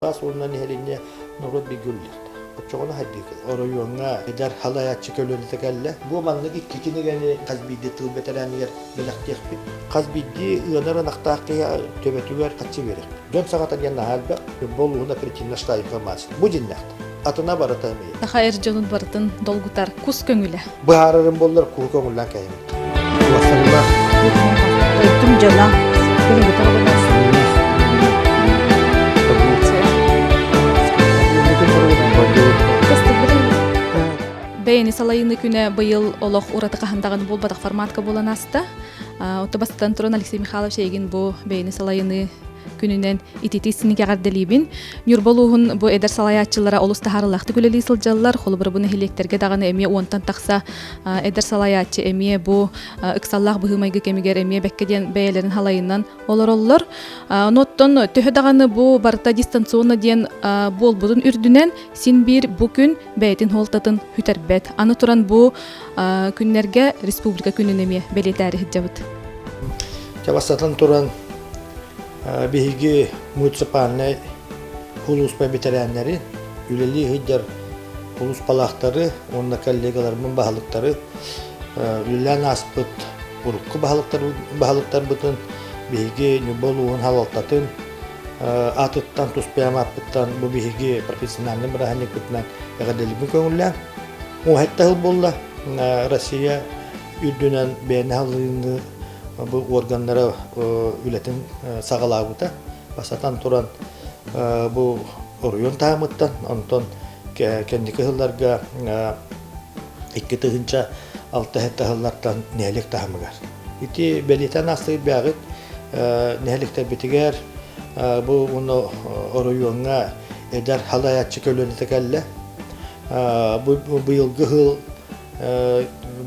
Саас уонна нэһилиэнньэ норуот бииргэ үлэлиэхтээх. Оччоҕуна хайдыыгын? Оройуоҥҥа эдэр халайааччы көлүөнэтэ кэллэ. Бу маннык икки кинигэни хас биирдии тыл бэтэрээнигэр бэлэхтиэхпит. Хас биирдии ыанар ынахтаах киһи төбөтүгэр харчы биэриэхпит. Дьон саҥата диэн наһаа элбэх. Ньурба улууһун оперативно штаб информация. Бу дьиннэхтэр. Атына барыта эмиэ. Саха эр дьонун барытын долгутар кус көҥүлэ. Быһаарарым буоллар куһу көҥүллээн кэһимит. Уласаллар. Өттүм дьоно. Бэйэни салайыны күнэ быйыл олох ураты хаһан даҕаны буолбатах форматка буолан ааста. Отто бастатан туран Алексей Михайлович эйигин бу бэйэни салайыны күнүнэн итити синик эҕэрдэлиибин. Ньурба улууһун бу эдэр салайааччылара олус таһаарыылаахтык үлэлии сылдьаллар. Холобура бу нэһилиэктэргэ даҕаны эмиэ уонтан тахса эдэр салайааччы эмиэ бу ыксаллаах быһыы-майгы кэмигэр эмиэ бэккэ диэн бэйэлэрин халайынан олороллор. Оттон төһө даҕаны бу барыта дистанционно диэн буолбутун үрдүнэн син биир бу күн бэйэтин суолтатын сүтэрбэт. Аны туран бу күннэргэ республика күнүн эмиэ бэлиэтээри сылдьабыт. Чэ бастатан туран Биһиги муниципальнай сулууспа бэтэрээннэри, үлэлии сылдьар сулууспалаахтары уонна коллегаларбын баһылыктары үлэлээн ааспыт урукку баһылыктарбытын биһиги Ньурба улууһун салалтатын аатыттан тус бэйэм ааппыттан бу биһиги профессиональнай бырааһынньыкпытынан эҕэрдэлиибин көҥүллээн уһатта сыл буолла Россия үрдүнэн бэйэни халыыны бу органнара үлэтин саҕалаабыта. Бастатан туран бу оройуон таһымыттан, онтон кэнники сылларга 2006 сыллартан нэһилиэк таһымыгар. Ити бэлиэтээн аастыгыт бэҕит нэһилиэктэрбитигэр бу уонна оройуоҥҥа эдэр халайааччы көлүөнэтэ кэллэ. Бу быйылгы сыл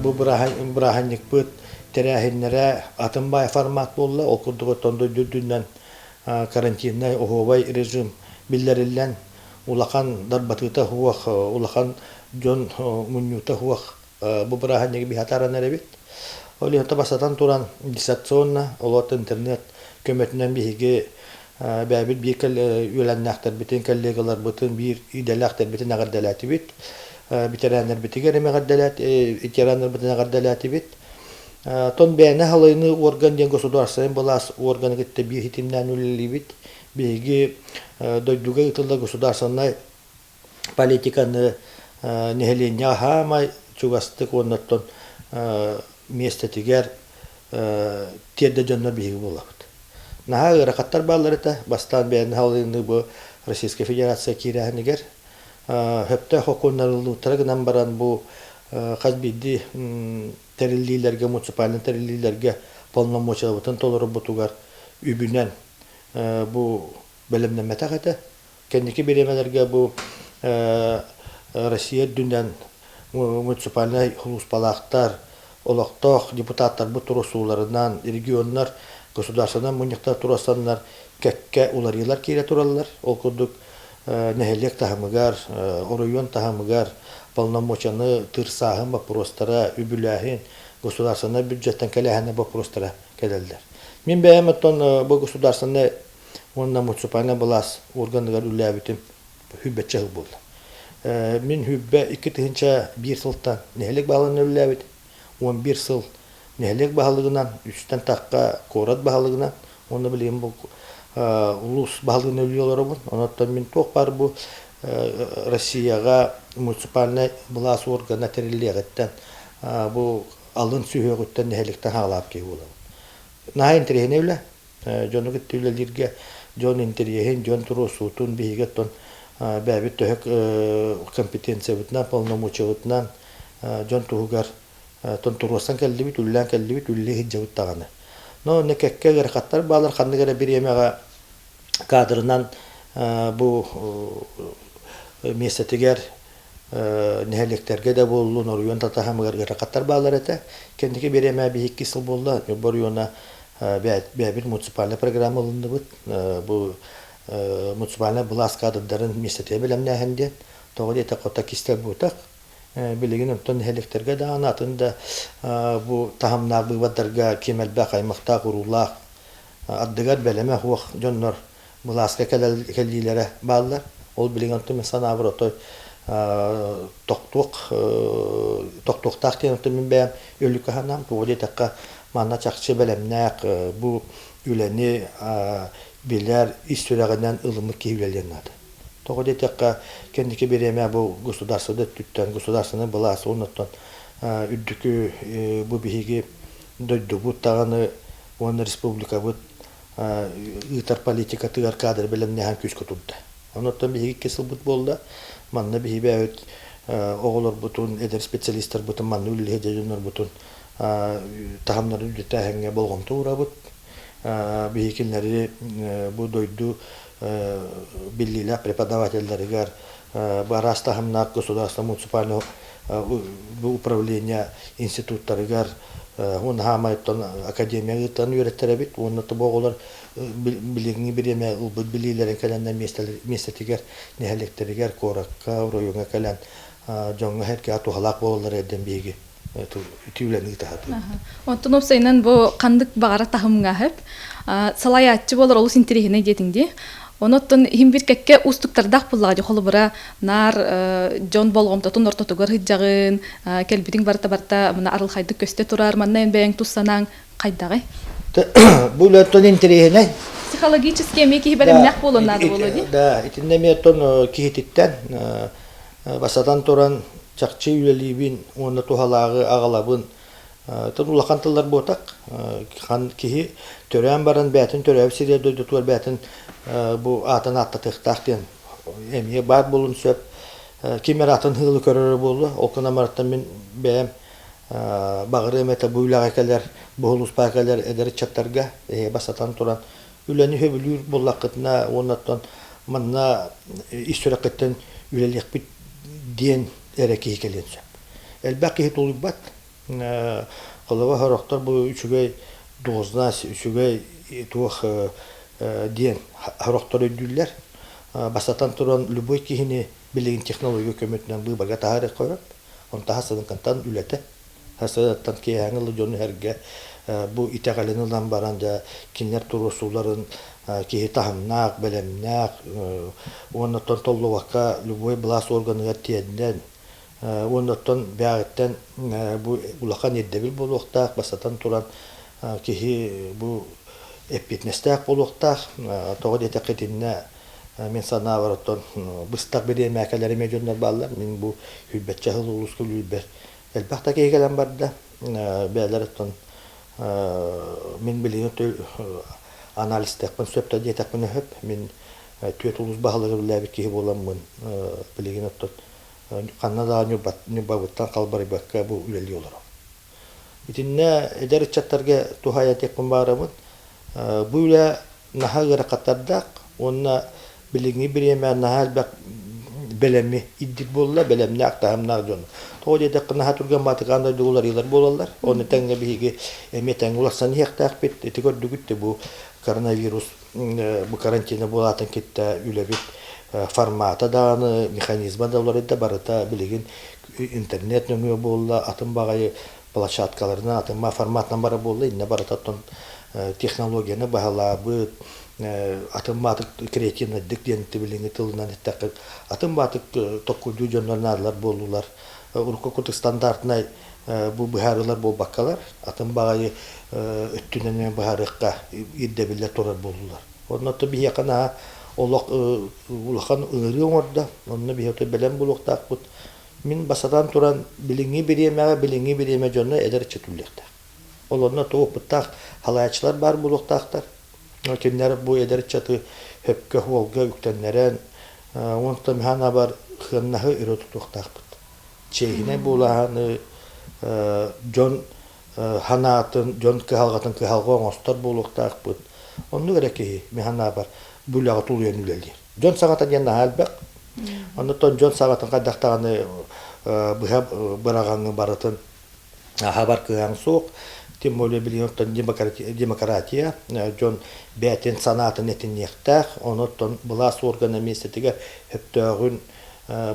бу бырааһынньыкпыт тэрээһиннэрэ атын баай формат буолла. Ол курдук оттон дойду үрдүнэн карантиннай оһуобай режим биллэриллэн улахан дарбатыыта суох, улахан дьон мунньуута суох бу бырааһынньыгы биһи атааран эрэбит. Ол иһин бастатан туран дистанционно, олорт интернет көмөтүнэн биһиги бэйэбит биир үөлэннээхтэрбитин, коллегаларбытын, биир идэлээхтэрбитин эҕэрдэлээтибит. Бэтэрээннэрбитигэр эмэ ветераннарбытын эҕэрдэлээтибит. Тон бэйэни халайыны орган диэн государственнай былаас органы кытта биир ситимнээн үлэлиибит. Биһиги дойдуга ыытыллар государственнай политиканы нэһилиэнньэҕэ хаамай чугастык уонна оттон миэстэтигэр тиэрдэ дьоннор биһиги буолабыт. Наһаа ыарахаттар бааллар этэ. Бастаан бэйэни халыйыныы бу Российскай Федерация киирээһинигэр сөптөөх сокуоннарыллыбыттара гынан баран бу хас биирдии тэриллиилэргэ, муниципальнай тэриллиилэргэ полномочиябытын толорорбутугар үбүнэн бу бэлэмнэммэтэх этэ. Кэнники бириэмэлэргэ бу Россия үрдүнэн муниципальнай сулууспалаахтар, олохтоох депутаттарбыт туруорсууларынан, регионнар, государственнай мунньахтар туруорсаннар кэккэ уларыйыылар киирэ тураллар. Ол курдук нэһилиэк таһымыгар, оройуон таһымыгар полномочияны тырсааһын боппуруостара, үбүлээһин, государственнай бюджеттан кэлээһин боппуруостара кэлэллэр. Мин бэйэм оттон бу государственнай уонна муниципальнай былаас органыгар үлэлээбитим сүүрбэччэ сыл буолла. Мин 22 2001 сылтан нэһилиэк баһылыгынан үлэлээбитим. 11 сыл нэһилиэк баһылыгынан, үстэн тахха куорат баһылыгынан уонна билигин бу улуус баһылыгынан үлэлии олоробун. Онон мин туох баар бу Россияҕа муниципальнай былаас органа тэриллиэҕиттэн бу алын сүһүөҕүттэн нэһилиэктэн хаалаабыт киһи буолабын. Наһаа интэриэһинэй үлэ. Дьону кытта үлэлииргэ дьон интэриэһин, дьон туруорсуутун биһиги оттон бэйэбит төһө компетенциябытынан, полномочиябытынан дьон туһугар оттон туруорсан кэллибит, үлэлээн кэллибит, үлэлии сылдьабыт даҕаны. Но онно кэккэ ыарахаттар бааллар, ханнык эрэ бириэмэҕэ кадрынан бу миэстэтигэр нэһилиэктэргэ да буоллун, оройуон татаһымыгар ыарахаттар бааллар этэ. Кэнники бириэмэ биһикки сыл буолла, Ньурба оройуона бэйэбит муниципальнай программа ылынныбыт. Бу муниципальнай былаас кадрдарын миэстэтигэр бэлэмнээһин диэн. Тоҕо диэтэххэ, хото кистэл буотах. Билигин онтон нэһилиэктэргэ даҕаны атын да бу таһымнаах быыбардарга ким элбэх аймахтаах, уруулаах, ардыгар бэлэмэ суох дьоннор. былааска кэлиилэрэ бааллар. Ол билигин онтон мин санаабар отой тохтуох тохтуохтаах диэн оттон мин бэйэм өлүккэ санаам. Тоҕо диэтэххэ, манна чахчы бэлэмнээх бу үлэни билэр, ис сүрэҕинэн ылыммыт киһи үлэлиэн наада. Тоҕо диэтэххэ, кэнники бириэмэ бу государство да өттүттэн, государственнай былаас уонна оттон үрдүкү бу биһиги дойдубут даҕаны уонна республикабыт ыытар политикатыгар кадры бэлэмнээһин күүскэ турда. Онон биһиги икки сылбыт буолла. Манна биһи бэйэбит оҕолорбутун, эдэр специалистарбытын, манна үлэлиһэ дьоннорбутун таһымнарын үрдэтээһиҥҥэ болҕомто уурабыт. Биһи кинилэри бу дойду биллиилээх преподавателлэригэр бу араас таһымнаах государство муниципальный управление институттарыгар уонна хаамай оттон академия ыытан үөрэттэрэбит уонна тобу оҕолор билиҥҥи бириэмэ ылбыт билиилэрин кэлэннэр миэстэтигэр нэһилиэктэригэр куоракка оройуоҥҥа кэлэн дьоҥҥо сэргэҕэ туһалаах буолаллар эрдэн биһиги ити үлэни ыытаһатыбыт. Онтон уопсайынан бу ханнык баҕара таһымҥа сөп салайааччы буолар олус интэриэһинэй диэтиҥ дии. Онон иһин бир кэккэ уустуктардаах буоллаҕа дии холобура наар дьон болҕомтотун ортотугар сылдьаҕын, кэлбитиҥ барыта барыта мына арылхайдык көстө турар, манна эн бэйэҥ тус санааҥ хайдаҕый? Бу үлэттэн интэриэһинэй. Психологически эмиэ киһи бэлэмнээх буолуон наада буолуо дии. Да, итиннэ эмиэ оттон киһититтэн Бастатан туран, чахчы үлэлиибин уонна туһалааҕы аҕалабын. Тыл улахан тыллар буотах. Хан киһи төрөөн баран бэйэтин төрөөбүт сиригэр дойдутугар бэйэтин бу аатын ааттатыахтаах диэн эмиэ баар буолуон сөп. Ким эрэ атын ыалы көрөрө буолуо. Ол гынан барыттан мин бэйэм баҕарыам этэ бу үлэҕэ кэлэр, бу улууспаҕа кэлэр эдэр ыччаттарга бастатан туран үлэни сөбүлүүр буоллаххытына уонна оттон манна ис сүрэххиттэн үлэлиэхпит диэн эрэ киһи кэлиэн сөп. Элбэх киһи тулуйбат. Холобур, сорохтор бу үчүгэй должность, үчүгэй туох диэн сорохтор өйдүүллэр. Бастатан туран, любой киһини билигин технология көмөтүнэн быыбарга таһаарыахха сөп. Онтон хасыһынкантан үлэтэ Сарсыардаттан киэһээҥи ылы дьону эргэ бу итэҕэлин ылан баран дьэ кинилэр туруорсууларын киһи таһымнаах, бэлэмнээх уонна оттон толлубакка любой былаас органыгар тиэрдэн уонна оттон бэҕиттэн бу улахан ирдэбил буолуохтаах, бастатан туран киһи бу эппиэтинэстээх буолуохтаах. Тоҕо диэтэххэ итиннэ мин санаабар оттон быстах бириэмэ кэлэр эмиэ дьоннор бааллар. Мин бу сүүрбэччэ сыл улууска үлүйбэр Элбэх да киһи кэлэн барда. Бэйэлэр оттон мин билигин анализтыахпын сөп да диэтэхпинэ сөп. Мин түөрт улуус баһылыга үлэлээбит киһи буоламмын билигин оттон ханна да Ньурбабыттан халбарыйбакка бу үлэлии олоробун. Итиннэ эдэр ыччаттарга туһаайа этиэхпин баҕарабын. Бу үлэ наһаа ыарахаттардаах уонна билиҥҥи бириэмэ наһаа элбэх бэлэми ирдиир буолла, бэлэмнээх, таһымнаах дьону. Тоҕо диэтэххэ, наһаа түргэн баатыкаан дойду уларыйыылар буолаллар. Ону тэҥҥэ биһиги эмиэ тэҥҥэ уларсан иһиэхтээхпит. Ити көрдүгүт да бу коронавирус бу карантина буолаатын кытта үлэбит формата даҕаны, механизма да уларыйда, барыта билигин интернет нөҥүө буолла, атын баҕайы площадкаларынан, атын форматынан бара буолла, иннэ барыта оттон технологияны баһылаабыт, атын баатык креативнайдык диэн билиҥҥи тылынан эттэххэ, атын баатык токкуйдуу дьоннор наадалар буоллулар. Урукку курдук стандартнай бу быһаарыылар буолбаккалар, атын баҕайы өттүнэн быһаарыахха ирдэбиллэр турар буоллулар. Онно биһиэхэ наһаа олох улахан ыҥырыы оҥордо, онно биһиэхэ бэлэм буолуохтаахпыт. Мин бастатан туран билиҥҥи бириэмэҕэ билиҥҥи бириэмэ дьоно эдэр ыччат үлэлиэхтээх. Ол онно туох опыттаах халааччылар баар буолуохтаахтар. Кинилэр бу эдэр ыччаты сөпкө суолга үктэннэрэн, онтон хаанабар сыаннаһы өрө тутуохтаахпыт. Чиэһинэй буолааһыны дьон санаатын, дьон кыһалҕатын кыһалҕа оҥостор буолуохтаахпыт. Оннук эрэ киһи, мин санаабар, бу үлэҕэ тулуйан үлэлиир. Дьон саҥата диэн наһаа элбэх. Оннуттан дьон саҥатын хайдах даҕаны быһа быраҕаҥҥын барытын аһабар кыаҕыҥ суох. Тем более билигин оттон демократия дьон бэйэтин санаатын этиниэхтээх. Онон былаас органа миэстэтигэр сөптөөҕүн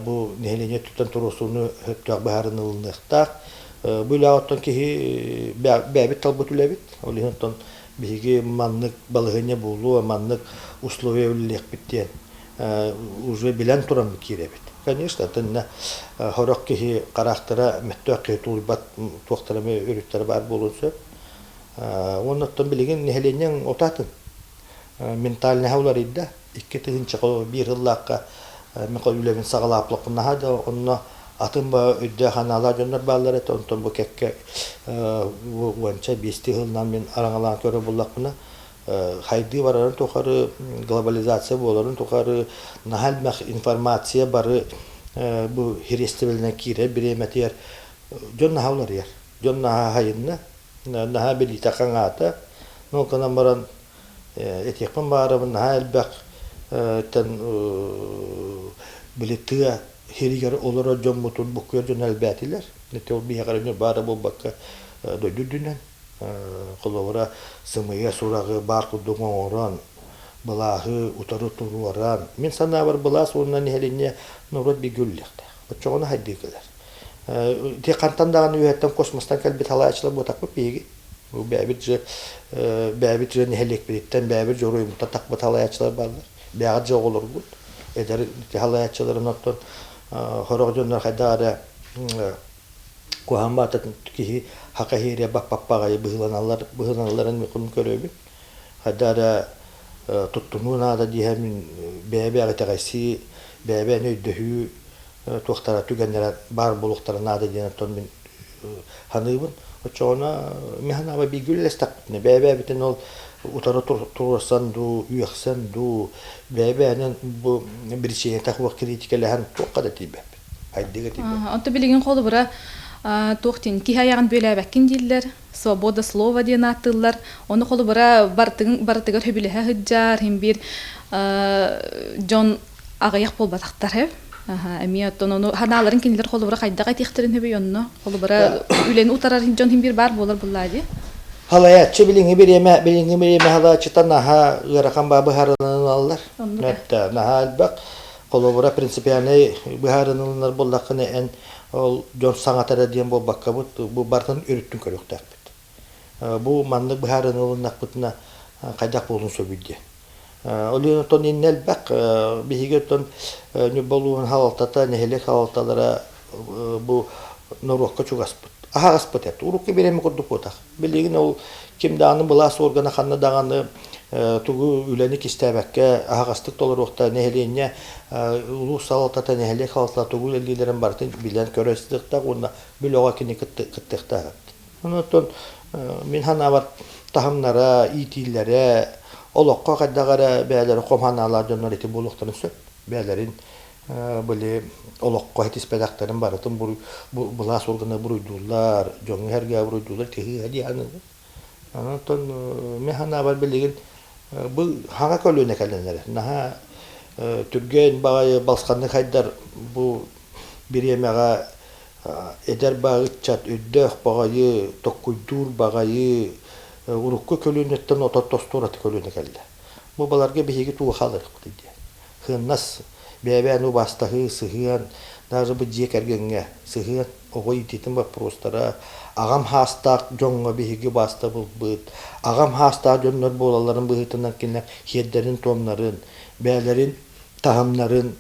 бу нэһилиэнньэ өттүттэн туруорсууну сөптөөх быһаарыыны ылыныахтаах. Бу үлэҕэ оттон киһи бэйэбит талбыт үлэбит. Ол иһин оттон. Биһиги маннык балаһыанньа буолуо, маннык условия үлэлиэхпит диэн уже билэн туран киирэбит. Конечно, итиннэ сорох киһи хараахтара мөттөөх киһи тулуйбат туохтара эмэ өрүттэрэ баар буолуон сөп. Уонна оттон билигин нэһилиэнньэҥ отаатын ментальноһа уларыйда. 2001 сыллаахха мин үлэбин саҕалааппыппын наһаа да онно атын ба өйдөөх анаалаах дьоннор бааллар этэ. Онтон бу кэккэ уонча биэстии сылынан мин араҥалаан көрөр буллахпына хайдыы барарын тухары глобализация буоларын тухары наһаа элбэх информация бары бу хириэстэбилинэн киирэр бириэмэтигэр дьон наһаа уларыйар. Дьон наһаа хайынна, наһаа билиитэ хаҥаата. Ну, гынан баран этиэхпин баарабын наһаа элбэх тэн били тыа сиригэр олорор дьоммутун буккуйар дьон элбээтилэр. Ити ол биһиэхэ баара буолбакка дойду үрдүнэн холобура сымыйа сураҕы баар курдук оҥорон былааһы утары туруоран мин санаабар былаас уонна нэһилиэнньэ норуот бииргэ үлэлиэхтээх. Оччоҕуна хайдыы кэлэр. Ити хантан даҕаны үөһэттэн космостан кэлбит халааччылар буотахпыт биһиги. Бу бэйэбит же бэйэбит же нэһилиэкпититтэн бэйэбит дьоруойбуттан тахпыт халааччылар бааллар. Бэйэҕит же оҕолоргут эдэр халааччыларын оттон сорох дьоннор хайдах эрэ куһаҕан баата киһи хака иһиэрэ баппаппаҕайы быһыыланаллар быһыыланалларын мин көрөбүн. Хайдах эрэ туттунуу наада диэһэ мин бэйэ-бэйэҕэ итэҕэйсии, бэйэ-бэйэни өйдөһүү туохтара түгэннэрэ баар буолуохтара наада диэн оттон мин саныыбын. Оччоҕуна мин санаабар бииргэ үлэлэстэхпитинэ бэйэ-бэйэбитин ол утары туруорсан дуу, үөхсэн дуу, бэйэ-бэйэнэн бу биричиинэтэ суох кириитикэлэһэн туохха да тиийбэппит. Хайдыга тиийбэппит. Онто билигин холобура туох диэн киһи айаҕын бүөлээбэккин дииллэр, свобода слова диэн ааттыыллар. Ону холобура барытыгар сөбүлэһэ сылдьар, иһин биир дьон аҕыйах буолбатахтар ээ. Эмиэ оттон ону ханааларын кинилэр холобура хайдах этиэхтэрин сөбүй онно холобура үлэни утарар дьон иһин биир баар буолар буллаа дии. Халайааччы билиҥҥи бириэмэ билиҥҥи бириэмэ халааччыта наһаа ыарахан баа быһаарыланаллар. Нөттө наһаа элбэх. Холобура принципиальнай быһаарынылынар буоллаххына эн ол дьон саҥата эрэ диэн буолбаккабыт бу барытын өрүттүн көрүөхтээхпит. Бу маннык быһаарынылыннахпытына хайдах буолуон сөбүй диэн. Ол иһин оттон иннэ элбэх. Биһиги оттон Ньурба улууһун салалтата, нэһилиэк салалталара бу норуокка чугаспыт. Аһаҕаспыт эт. Урукку бириэмэ курдук буотах. Билигин ол ким даҕаны былаас органа ханна даҕаны тугу үлэни кистээбэккэ аһаҕастык толоруохта нэһилиэнньэ улуус салалтата, нэһилиэк салалтата тугу үлэлииллэрин барытын билэн көрө сытыахтаах уонна бөлөҕө кини кыттыахтаах эбит. Онон мин санаабар таһымнара, иитиилэрэ, олоххо хайдах эрэ бэйэлэрэ хом санаалаах дьоннор ити буолуохтарын сөп. Бэйэлэрин били олоххо ситиспэтэхтэрин барытын былаас органа буруйдууллар, дьоҥҥо сэргээ буруйдууллар тиһиэ дии саныыбын. Онон мин санаабар билигин бу хаҥа көлүөнэ кэлэн эрэр. Наһаа түргэн баҕайы балысханнык хайдар бу бириэмэҕэ Эдэр ыччат өйдөөх баҕайы, токкуйдуур баҕайы, урукку көлүөнэттэн отон тостуур аты көлүөнэ кэллэ. Бу баларга биһиги тугу хаалларыахпытый диэн. Сыаннас, бэйэ-бэйэни убаастаһыы, сыһыан, даже бу дьиэ кэргэҥҥэ сыһыан, оҕо иитиитин боппуруостара, аҕам хаастаах дьоҥҥо биһиги убаастабылбыт, аҕам хаастаах дьоннор буолалларын быһыытынан кинилэр сиэрдэрин-туомнарын, бэйэлэрин таһымнарын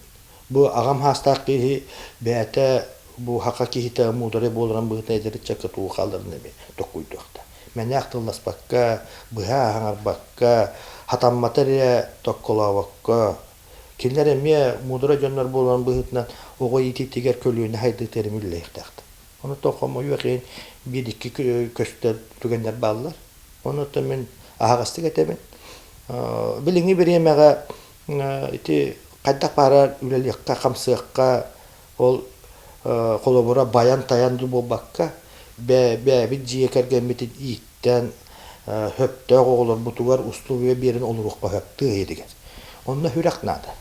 Бу аҕам саастаах киһи бэйэтэ бу саха киһитэ муударай буоларын быһыытынан эдэр ыччакка тугу хаалларын эмиэ токкуйдуохта. Мэнээх тылласпакка, быһа аһаҥарбакка, хатаммата эрэ токколообокко, кинилэр эмиэ муударай дьоннор буоларын быһыытынан оҕо иитиитигэр көлүөнэ сайдыытыгар эмиэ үлэлэһиэхтээхтэр. Онон хомойуох иһин биир-икки көстөр түгэннэр бааллар. Онон мин аһаҕастык этэбин. Билиҥҥи бириэмэҕэ ити хайдах баарар үлэлиэххэ, хамсыахха, ол холобура байан-тайан дуу буолбакка, бэйэбит дьиэ кэргэммитин ииттэн, сөптөөх оҕолорбутугар устуруйа биэрэн олоруохха сөп тыа иһигэр. Онно сүрэх наада.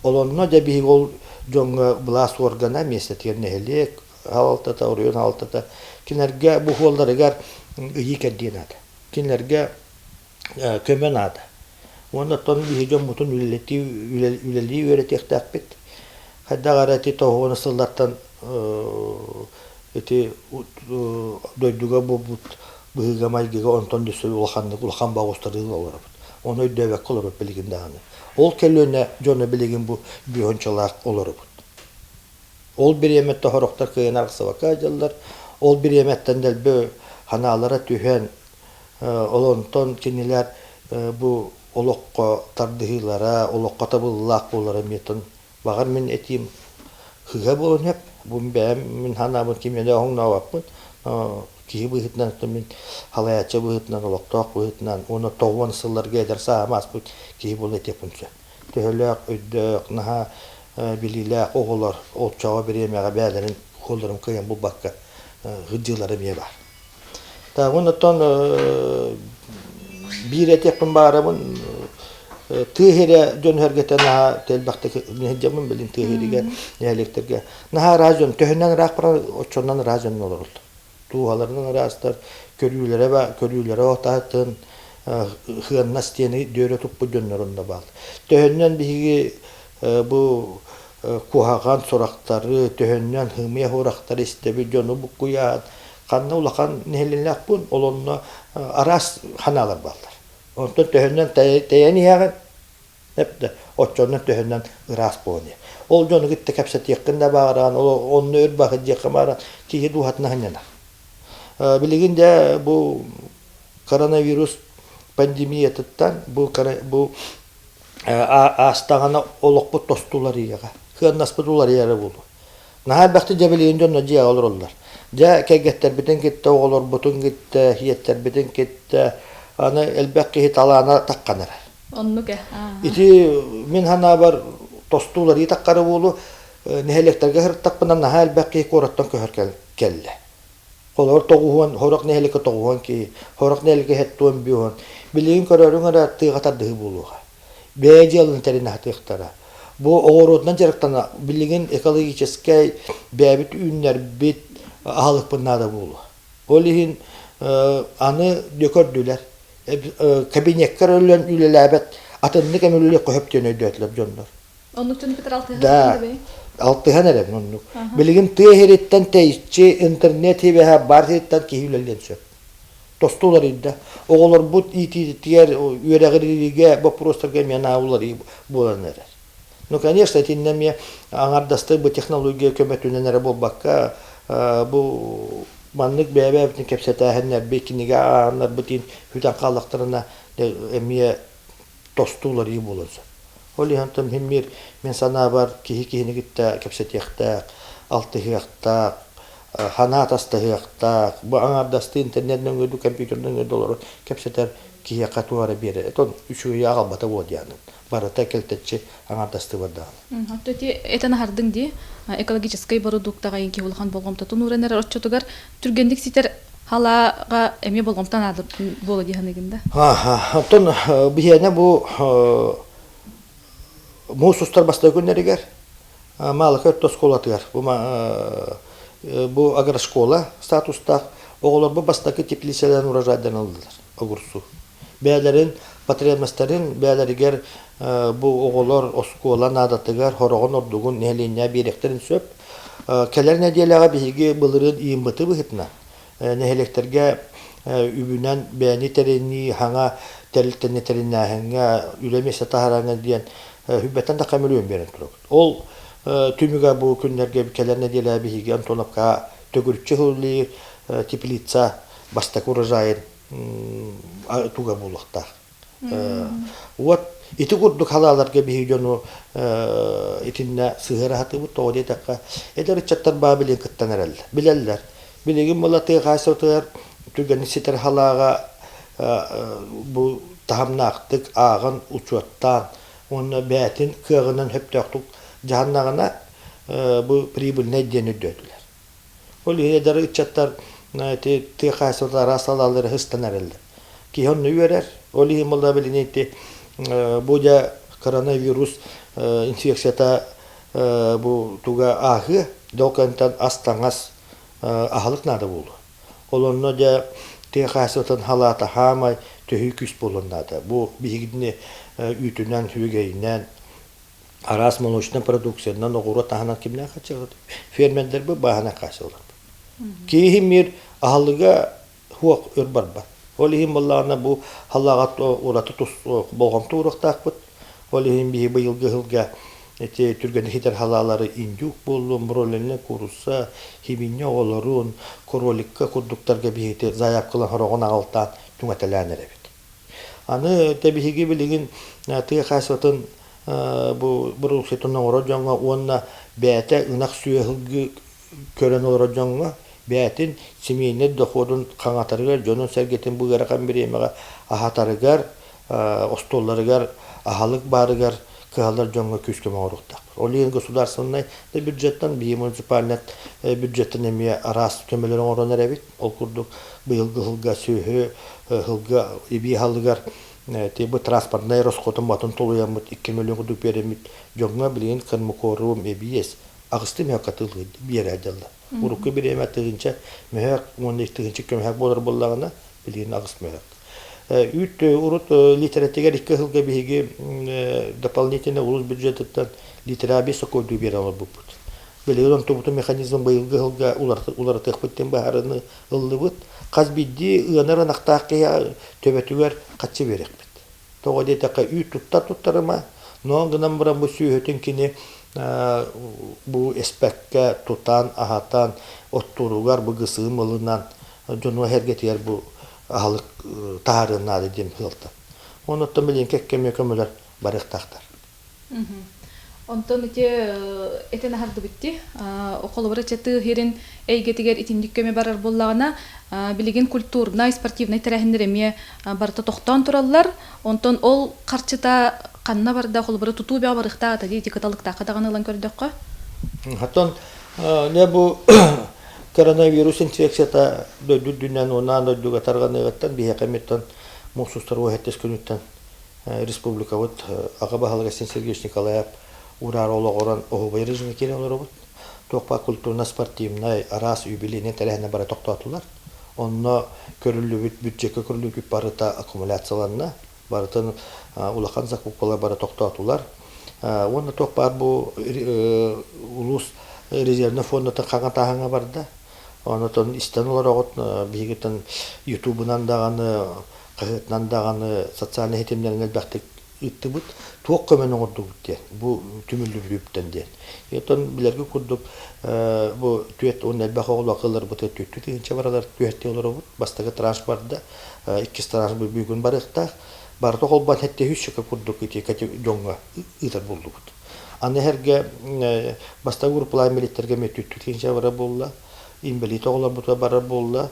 Ол онно дьэ биһиги ол дьоҥҥо былаас уоргана, миэстэтигэр нэһилиэк салалтата, оройуон салалтата кинилэргэ бу суолларыгар ыйыы-кэрдии наада. Кинилэргэ көмө наада. Уонна оттон биһиги дьоммутун үлэлэтии үлэлии үөрэтиэхтээхпит. Хайдах эрэ ити тоһуона сыллартан ити дойдуга буолбут быһыыга-майгыга онтон өссө улаханнык улахан боҕустарыы олоробут. Ону өйдөөбөккө олоробут билигин даҕаны. Ол көлүөнэ дьоно билигин бу бүөһүнчалаах олоробут. Ол бириэмэттэн сорохтор кыайан арахсыбакка сылдьаллар. Ол бириэмэттэн дэлби санаалара түһэн, ол онтон кинилэр бу олоххо тардыһыылара, олоххо табыллаах буолара эмиэ баҕар мин этиим сыыһа буолуон сөп. Бу бэйэм мин санаабын кимиэнэ оҥнообоппун. Киһи быһыытынан мин салайааччы быһыытынан, олохтоох быһыытынан уонна тоҕуон сылларга эдэр сааһым ааспыт киһи буолан этиэхпин сөп. Төһөлөөх өйдөөх, наһаа билиилээх оҕолор оччоҕо бириэмэҕэ бэйэлэрин суолларын кыайан булбакка сылдьыылара эмиэ баар. Так, онтон биир этиэхпин баарабын тыа сирэ дьон сэргэтэ наһаа элбэхтик сылдьабын билин тыа сиригэр нэһилиэктэргэ наһаа ыраас дьон төһөнөн ыраах барар оччонон ыраас дьон олороллор тууһаларынан ыраастар көрүүлэрэ көрүүлэрэ отаатын сыаннас диэни дүөрэ туппут дьоннорун да баал төһөннөн биһиги бу куһаҕан сурахтары төһөннөн хымыйа сурахтары истэбит дьону буккуйаат ханна улахан нэһилиэнньэлээхпин ол онно араас ханаалар бааллар онтон төһөннөн тэйэн иһэҕин эптэ оччонон төһөннөн ыраас буолан иһэр ол дьону кытта кэпсэтиэххин да баҕараҕын ол онно өр баһыдьыахха баҕаран киһи дууһатын аһынньанар билигин дьэ бу коронавирус пандемиятыттан бу бу аастаҕына олохпут тосту уларыйыаҕа сыаннаспыт уларыйара буолуо Наһаа элбэхтик дьэ билигин дьонно дьиэҕэ олороллор. Дьэ кэргэттэрбитин кытта, оҕолорбутун кытта, ийэттэрбитин кытта аны элбэх киһи талаана таххан эрэр. Оннук ээ. Ити мин санаабар тосту уларыйыы таххара буолуо. Нэһилиэктэргэ сырыттахпына наһаа элбэх киһи куораттан көһөр кэллэ. Холобур тоҕуһуон, сорох нэһилиэккэ тоҕуһуон киһи, сорох нэһилиэккэ сэттиэн биэһуон. Билигин көрөрүҥ эрэ тыаҕа тардыһыы буолуоҕа. Бэйэ дьыаланы тэринэ сатыахтара. Бу оҕуруотунан дьарыктана билигин экологическай бэйэбит үүннэрбит аһылыкпыт наада буолуо. Ол иһин аны көрдүлэр. Кабинекка өлөн үлэлээбэт атыннык эми үлэлиэххэ сөп диэн өйдөөтүлэр дьоннор. Оннук дьону кытары алтыһан Да, алтыһан эрэбин оннук. Билигин тыа сириттэн тэйиччи интернет сибээһэ бар сириттэн киһи үлэлиэн сөп. Тосту уларыйда. Оҕолорбут иитиитигэр, үөрэҕириигэ боппуруостарга эмиэ наһаа уларыйыы буолан эрэр. Ну, конечно, итиннэ эмиэ аҥардастыы бу технология көмөтүнэн эрэ буолбакка, бу маннык бэйэ-бэйэбитин кэпсэтээһиннэрбит, кинигэ ааҕаннарбыт сүтэн хааллахтарына эмиэ тосту уларыйыы буолуон сөп. Ол иһин онтон иһин мир мин санаабар киһи киһини кытта кэпсэтиэхтээх, алтыһыахтаах, санаа атастаһыахтаах, бу аҥаардастыы интернет нөҥүө дуу, компьютер нөҥүө дуу олорон кэпсэтэр киһиэхэ туох эрэ биэрэр. Этон үчүгэйи аҕалбата буо дианын. Барыта кэлтэччи аҥаардастыы бардаҕына. Оттон ити этэн аһардыҥ дии, экологическай бородууктаҕа киһи улахан болҕомтотун ууран эрэр оччотугар түргэнник ситэр халааҕа эмиэ болҕомто наада буола дии саныыгын да? Оттон биһиэнэ бу муус устар бастакы күннэригэр Маалыкай орто оскуолатыгар бу бу агрошкола статустаах оҕолорбут бастакы теплицаларын урожайдан ыллылар огурсу. Бэйэлэрин потребностарын бэйэлэригэр бу оҕолор оскуола наадатыгар хороҕун ордугун нэһилиэнньэ биэриэхтэрин сөп. Кэлэр нэдиэлэҕэ биһиги былырыын ИМБТ быһыытынан нэһилиэктэргэ үбүнэн бэйэни тэринии, хаҥа тэрилтэни тэринээһиҥҥэ үлэ миэстэ таһаараҥҥа диэн хүббэттэн тахха мөлүйүөн биэрэн турабыт. Ол түмүгэ бу күннэргэ кэлэр нэдиэлэ биһиги Антоновка төгүрүччү үлэлиир теплица бастакы урожайын туга буолуохтаах. Вот ити курдук халааларга биһиги дьону итиннэ сыһыара сатыыбыт тоҕо диэтэххэ эдэр ыччаттар баа билин кыттан эрэллэр билэллэр билигин була тыа хаһаайыстыбатыгар түргэнник ситэр халааҕа бу таһымнаахтык ааҕан учуоттаан уонна бэйэтин кыаҕынан сөптөөхтүк дьаһаннаҕына бу прибыльнай диэн өйдөөтүлэр Ол иһин эдэр ыччаттар ити тыа хаһаайыстыбата араас салаалары ыстан эрэллэр. Киһи онно үөрэр. Ол иһин буолла билигин ити бу дьэ коронавирус инфекцията бу туга ааһыа, дьол кэнтэн ас-таҥас аһылык наада буолуо. Ол онно дьэ тыа хаһаайыстыбатын халаата хаамай төһүү күүс буолуон наада. Бу биһигини үүтүнэн, үгэйинэн араас молочнай продукциянан оҕуруот аһынан кимнээх хааччыллар фермердэрбит бааһынай хааччыллар киһи мир аһылыга Суох өр барбат. Ол иһин буоллаҕына бу халааҕа ураты тус болҕомто ууруохтаахпыт. Ол иһин биһи быйылгы сылга ити түргэнник ситэр халаалары индюк буоллун, бройлернай куурусса, хибиньэ оҕолорун, кроликка курдуктарга биһиги заявкалан сороҕун аҕалтаан түҥэтэлээн эрэбит. Аны тэ биһиги билигин тыа хаһаайыстыбатын бу бородууксуйатын оҥорор дьоҥҥо уонна бэйэтэ ынах сүөһү көрөн олорор дьоҥҥо бэйэтин семейнай доходун хаҥатарыгар, дьонун-сэргэтин бу ыарахан бириэмэҕэ аһатарыгар, остуолларыгар аһылык баарыгар кыһаллар дьоҥҥо күүс-көмө оҥоруохтаахпыт. Ол иһин государственнай да бюджеттан, биһиги муниципальнай бюджеттан эмиэ араас көмөлөрү оҥорон эрэбит. Ол курдук быйылгы сылга сүөһү сылга эбии аһылыгар бу транспортнай расходун батын толуйаммыт 2 миллион курдук биэрэммит дьоҥҥо билигин кормокорум эбиэс аҕыстыы мөһөккө атыылыы биэрэ дьалла. Урукку бириэмэ тыһыынча мөһөөк уонна тыһыынча көмөһөөк буолар буоллаҕына, билигин аҕыс мөһөөк. Үүт урут литератигэр икки сылга биһиги дополнительно улуус бюджетыттан литера биэс сокуойдуу биэрэн олорбуппут. Билигин онтубутун механизм быйылгы сылга уларытыахпыт диэн быһаарыыны ыллыбыт. Хас биирдии ыанар ынахтаах киһи төбөтүгэр хаччы биэриэхпит. Тоҕо диэтэххэ үүт туттар туттарыма, но гынан баран бу сүөһүтүн кини бу эспэккэ тутан, аһатан, оттууругар бу гысыым ылынан дьону эһэргэтигэр бу аһылык таһаарыан наада диэн сыалтан. Онуттан билигин кэккэ көмөлөр барыахтаахтар. Онтон ити этэн аһардыбыт дии. Холобура, чэ тыа сирин эйгэтигэр итинник көмө барар буоллаҕына, билигин культурнай, спортивнай тэрээһиннэр эмиэ барыта тохтоон тураллар. Онтон ол харчыта ханна барда, холобура, тутуу бөҕө барыахтаах этэ дии, ити кыталыктаахха даҕаны ылан көрдөххө. Оттон не бу коронавирус инфекцията дойду үрдүнэн уонна дойдуга тарҕаныаҕыттан биһиэхэ эмиттэн муус устар уоһэттес күнүттэн республикабыт аҕа баһылыга Айсен Сергеевич Николаев ураары олоҕуран оһуобай режимҥэ киирэн олоробут. Туох баар культурно-спортивнай араас юбилейнай тэрээһинэ бары тохтоотулар. Онно көрүллүбүт бюджекка көрүллүбүт барыта аккумуляцияланна. Барытын улахан закупкалар бары тохтоотулар. Уонна туох баар бу улуус резервнэй фондатын хаҥатааһыҥҥа барда. Онотон истэн олороҕут биһигиттэн ютубунан даҕаны хаһыатынан даҕаны социальнай ситимнэринэн элбэхтик ыыттыбыт. Туох көмөнү оҥордубут диэн, бу түмүллүбүтүттэн диэн. Оттон билэргэ курдук бу түөрт уон элбэх оҕолоох ылларбытыгар түөртүү тыһыынча баралар түһэртии олоробут. Бастакы транш барда, иккис транш бүгүн барыахтаах. Барыта холбоон сэттэ сүүсчэкэ курдук ити дьоҥҥо ыытар буоллубут. Аны эһэргэ бастакы группалаах милиттэргэ эмиэ түөртүү тыһыынча барар буолла. Инбэлиит оҕолорбутугар барар буолла.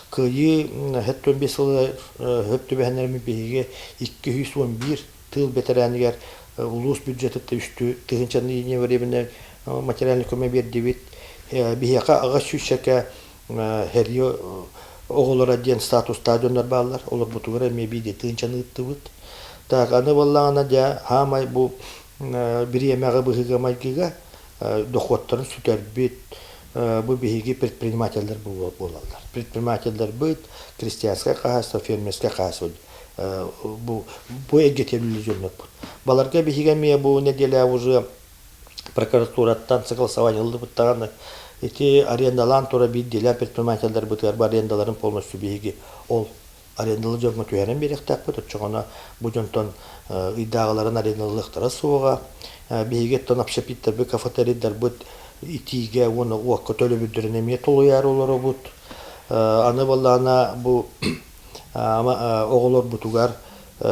Кыайыы 75 сылы хөп түбэһиннэрмит биһиги 211 тыыл бэтэрээнигэр улуус бюджетыттан үстүү тыһыынчаны единовременной материальный көмө биэрдибит. Биһиэхэ аҕыс сүүсчэкэ сэрии оҕолоро диэн статустаах дьоннор бааллар. Олорбутугар эмиэ биирдии тыһыынчаны ыыттыбыт. Так, аны буоллаҕына дьэ хаамай бу бириэмэҕэ быһыыга-майгыга дохуоттарын сүтэрбит бу биһиги предпринимателлэр буолаллар. Предпринимателлэрбит крестьянскай хаһаайыстыба, фермерскэй хаһаайыстыба бу бу эйгэтигэр үлэлиир дьоннорбут. Баларга биһиги эмиэ бу нэдиэлэ уже прокуратураттан согласование ыллыбыт даҕаны ити арендалаан тура биирдиилээн предпринимателлэрбитигэр бу арендаларын полностью биһиги ол арендалы дьоҥҥо түһэрэн биэриэхтээхпит, оччоҕуна бу дьонтон ыйдааҕыларын арендалыахтара суоҕа. Биһиги оттон общепиттэрбит, кафетерийдарбыт итиигэ уонна уокка төлөбүрдэрин эмиэ толуйаары олоробут. Аны буоллаҕына бу оҕолорбутугар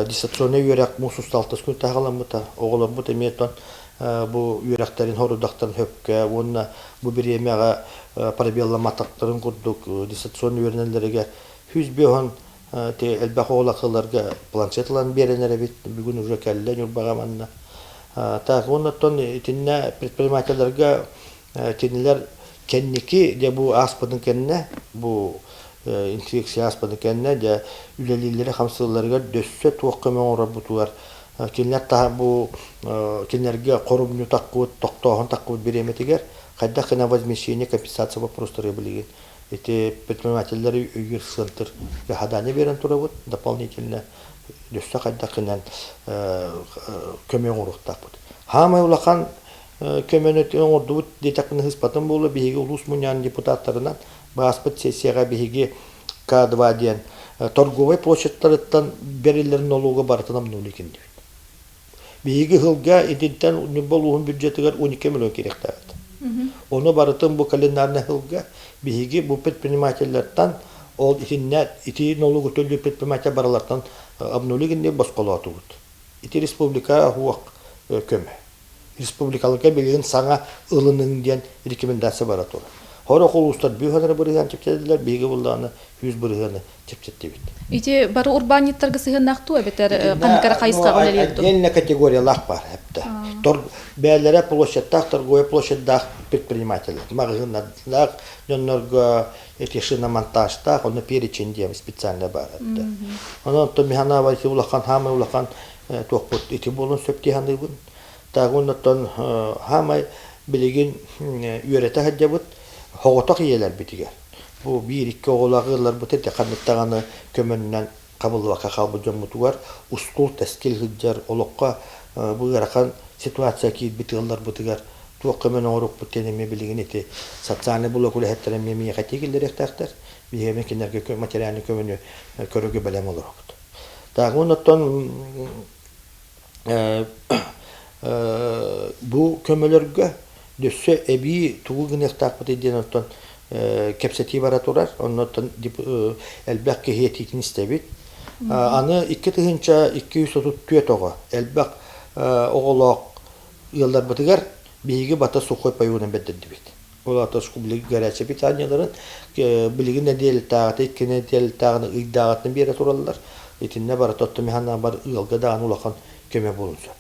дистанционнай үөрэх муус усталтас күн таһаҕаламмыта. Оҕолорбут эмиэ оттон бу үөрэхтэрин сорудахтарын сөпкө уонна бу бириэмэҕэ пробелламматахтарын курдук дистанционнай үөрэнэллэригэр 105 ти элбэх оҕолоох ыалларга планшет ылан биэрэн эрэбит. Бүгүн уже кэллэ Ньурбаҕа манна. Так, уонна итиннэ предпринимателлэргэ кинилэр кэнники дьэ бу ааспытын кэннэ бу инфекция ааспытын кэннэ дьэ үлэлииллэри хамсыылларыгар дөссө туох көмө оҥорорбутугар кинилэр таһа бу кинилэргэ хорумньу таккыбыт тохтооһун таккыбыт бириэмэтигэр хайдах гына возмещение компенсация вопростары билигин Ити предпринимателлэри өйүүр сыантыр задание биэрэн турабыт дополнительно өссө хайдах гынан көмө оҥоруохтаахпыт. Хаамай улахан көмөнү оҥордубут диэтэхпинэ сыыспатым буолуо биһиги улуус мунньаҕын депутаттарынан бааспыт сессияҕа биһиги К2 диэн торговай площадьтарыттан бэриллэр нолуога барытын обнули киндибит. Биһиги ыһылга итинтэн Ньурба улууһун бюджетыгар 12 миллион киириэхтээбит. Ону барытын бу календарный ыһылга биһиги бу предпринимателлэртэн ол итиннэ ити нолугу төлүүр предприниматель барылартан обнули гинни босхолоотубут. Ити республика уох көмө. Республикаларга билигин саҥа ылыныҥ диэн рекомендация бара турар. Сорох улуустар бүүһөнөрө бырыһыан чэпчэтиллэр, биһиги буллаҕына 100 бырыһыаны чэпчэттибит. Ити бары урбаанньыттарга сыһыаннаах дуу эбэтэр ханнык эрэ хайысхаҕа үлэлиир дуу? Отдельная категориялаах баар эптэ. Бээлэрэ площадьтаах, торговая площадьдаах предпринимателлэр. Маҕаһыыннардаах дьоннорго эти шиномонтажтаах, онно перечень диэн специально баар эптэ. Онон михана ити улахан, хаамай улахан туохпут ити буолун сөп дии саныыбын. Так оннуттан хаамай билигин үөрэтэ сылдьабыт соҕотох ийэлэрбитигэр. Бу биир-икки оҕолоох ыалларбыт ити ханнык даҕаны көмөннөн хабыллыбакка хаалбыт дьоммутугар ускул-тэскил сылдьар олоххо бу ыарахан ситуация киирбит ыалларбытыгар туох көмөнү оҥоруохпут диэн эмиэ билигин ити социальнай блок үлэһиттэрэ эмиэ миэхэ этии киллэриэхтээхтэр. Биһиги эмиэ кинилэргэ материальнай көмөнү көрөргө бэлэм олоробут. Так, оннуттан бу көмөлөргө өссө эбии тугу гыныахтаахпытый диэн оттон кэпсэтии бара турар. Оннуттан элбэх киһи этиитин истэбит. Аны 2234 оҕо элбэх оҕолоох ыалларбытыгар биһиги бата сухой паёгунан бэрдэрдибит. Ол аата билигин горячай питаниеларын билигин нэдиэлэтээҕитэ, икки нэдиэлэтээҕини ыйдааҕытын биэрэ тураллар. Итиннэ барыта оттон мин бар ыалга даҕаны улахан көмө буолун сөп.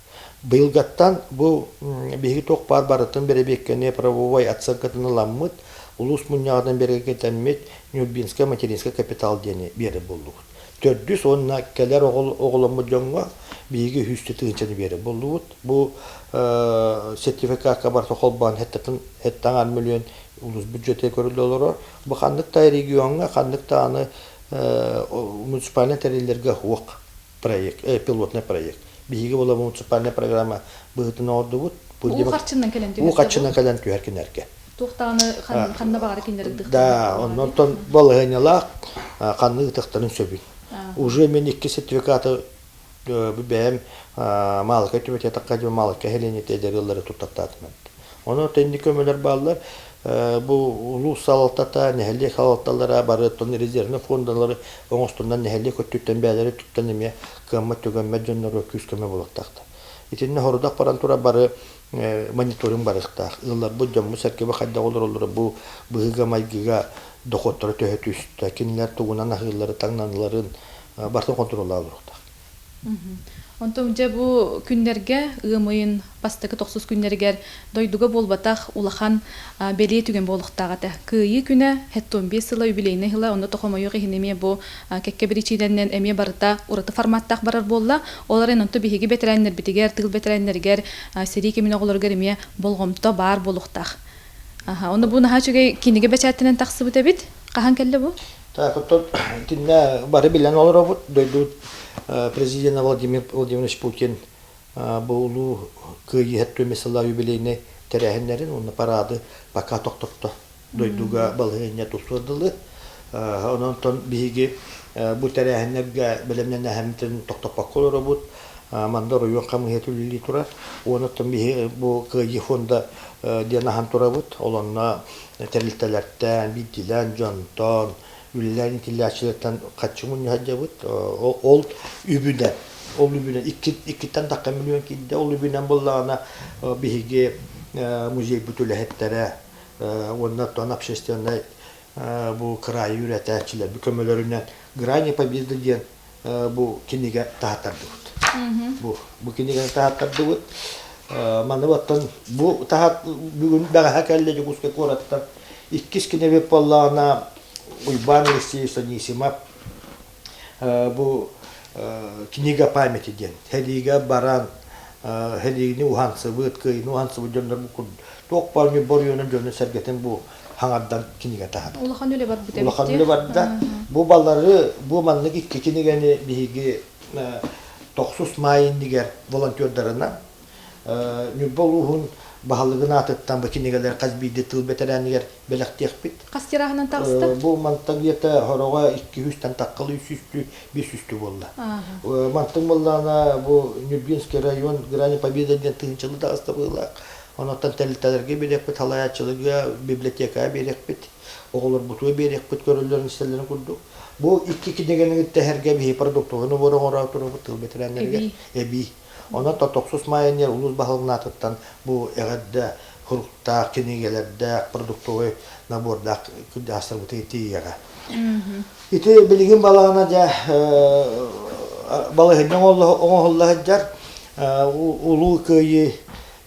Быйылгаттан бу биһиги туох баар барытын бэрэбиэркэни правовой оценкатын ыламмыт, улуус мунньаҕынан бэрэгэтэммит Нюрбинское материнское капитал диэни биэрэр буоллубут. Төрдүс уонна кэлэр оҕоломмут дьоҥҥо биһиги үһүстэ тыһыынчаны биэрэр буоллубут. Бу сертификакка барыта холбоон хэттэн миллион улуус бюджетэ көрүллэ олорор. Бу ханнык да региоҥҥа, ханнык даҕаны муниципальнай тэриллэргэ суох проект, пилотный проект. Биһиги була муниципальная программа быһыытын оҥордубут. Уу харчынан кэлэн түһэр. Уу харчынан кэлэн түһэр кинилэргэ. Туохтааны ханна баҕара кинилэр ытыхтарын. Да, оннон балаһыанньалаах ханны ытыхтарын сөбүн. Уже мен икки сертификаты бэйэм Маалыкай түмэтэ такка Маалыкай нэһилиэнньэтэ эдэр ыаллары туттартаатым. Онон тэнни көмөлөр бааллар. Бу улуус салалтата, нэһилиэк салалталара бары резервный фондалары оҥостунан нэһилиэк өттүттэн бэйэлэри өттүттэн эмиэ кыаммат түгэммэт дьоннорго күүс-көмө буолуохтаахтар. Итиннэ хорудах баран турар бары мониторинг барыахтаах. Ыалларбыт, дьоммут-сэргэбит хайдах олороллоро бу быһыыга-майгыга дохуоттара төһө түстэ, кинилэр тугунан аһыыллары, таҥналларын барытын хонтуруоллаан олоруохтаах. Онтон дьэ бу күннэргэ ыам ыйын бастакы тохсус күннэригэр дойдуга буолбатах улахан бэлиэ түгэн буолуохтаах этэ. Кыайыы күнэ 75 сыла юбилейнай сыла, онно тохомойуох иһин эмиэ бу кэккэ биричиинэнэн эмиэ барыта ураты форматтаах барар буолла. Ол эрэн онто биһиги бэтэрээннэрбитигэр, тыыл бэтэрээннэригэр, сэрии кэмин оҕолоругар эмиэ болҕомто баар буолуохтаах. Аха, онно бу наһаа үчүгэй кинигэ бэчээттэнэн тахсыбыт эбит. Хаһан кэллэ бу? Так, оттон итиннэ бары билэн олоробут. Дойду президента Владимир Владимирович Путин бу улуу Кыайыы 75 сыла юбилейнай тэрээһиннэрин уонна парады пока тохтотто. Дойдуга балаһыанньа тупсуор дылы. Онон биһиги бу тэрээһиннэргэ бэлэмнэнэһэммитин тохтоппокко олоробут. Манна оройуон хамыыһыйата үлэлии турар. Онон биһиги бу Кыайыы фонда диэн аһан турабыт. Ол онно тэрилтэлэртэн, биирдиилээн дьонтон, үлэлээн иитиллээччилэртэн харчы мунньа сылдьабыт. Ол үбүнэн, ол үбүнэн иккиттэн тахха миллион киирдэ. Ол үбүнэн буоллаҕына биһиги музейбыт үлэһиттэрэ уонна оттон общественнай бу кыраайы үөрэтээччилэрбит көмөлөрүнэн «Грани Победы» диэн бу кинигэ таһааттардыбыт. Бу бу кинигэни таһааттардыбыт. Маны оттон бу таһаат бүгүн бэҕэһээ кэллэ Дьокуускай куораттан. Иккис кинигэбит буоллаҕына Уйбаан Алексеевич Анисимов бу книга памяти диэн сэриигэ баран сэриини уһансыбыт, кыайыыны уһансыбыт дьоннор бу туох баар боруйунан дьону сэргэтин бу хаҥардан кинигэ таһаарда. Улахан үлэ барбыт эбит. Улахан үлэ барда. Бу балары, бу маннык икки кинигэни биһиги тохсус маай иннигэр волонтердарынан Ньурба улууһун баһылыгын аатыттан бу кинигэлэр хас биирдии тыл бэтэрээнигэр бэлэхтиэхпит. Хас тираһынан таҕыста? Бу мантан где-то хороҕо 200-тэн таххалы 300-тү, 500-тү буолла. Мантан буоллаҕына бу Нюрбинский район Грани Победы диэн тыһыынчалы таҕыста быһыылаах. Онон тэрилтэлэргэ биэриэхпит, салайааччыларга, библиотекаҕа биэриэхпит, оҕолорбутугар биэриэхпит көрөллөрүн-истэллэрин курдук. Бу икки кинигэни тэһэргэ биһи продуктовый набор оҥоро турабыт тыл бэтэрээннэригэр эбии. Онон тохсус маайынньар улуус баһылыгын аатыттан бу эҕэрдэ суруктаах, кинигэлэрдээх, продуктовай набордаах кырдьаҕастарбытыгар тиийиэҕэ. Ити билигин балаҕана дьэ балаһыанньа оҥоһулла сылдьар Улуу Кыайыы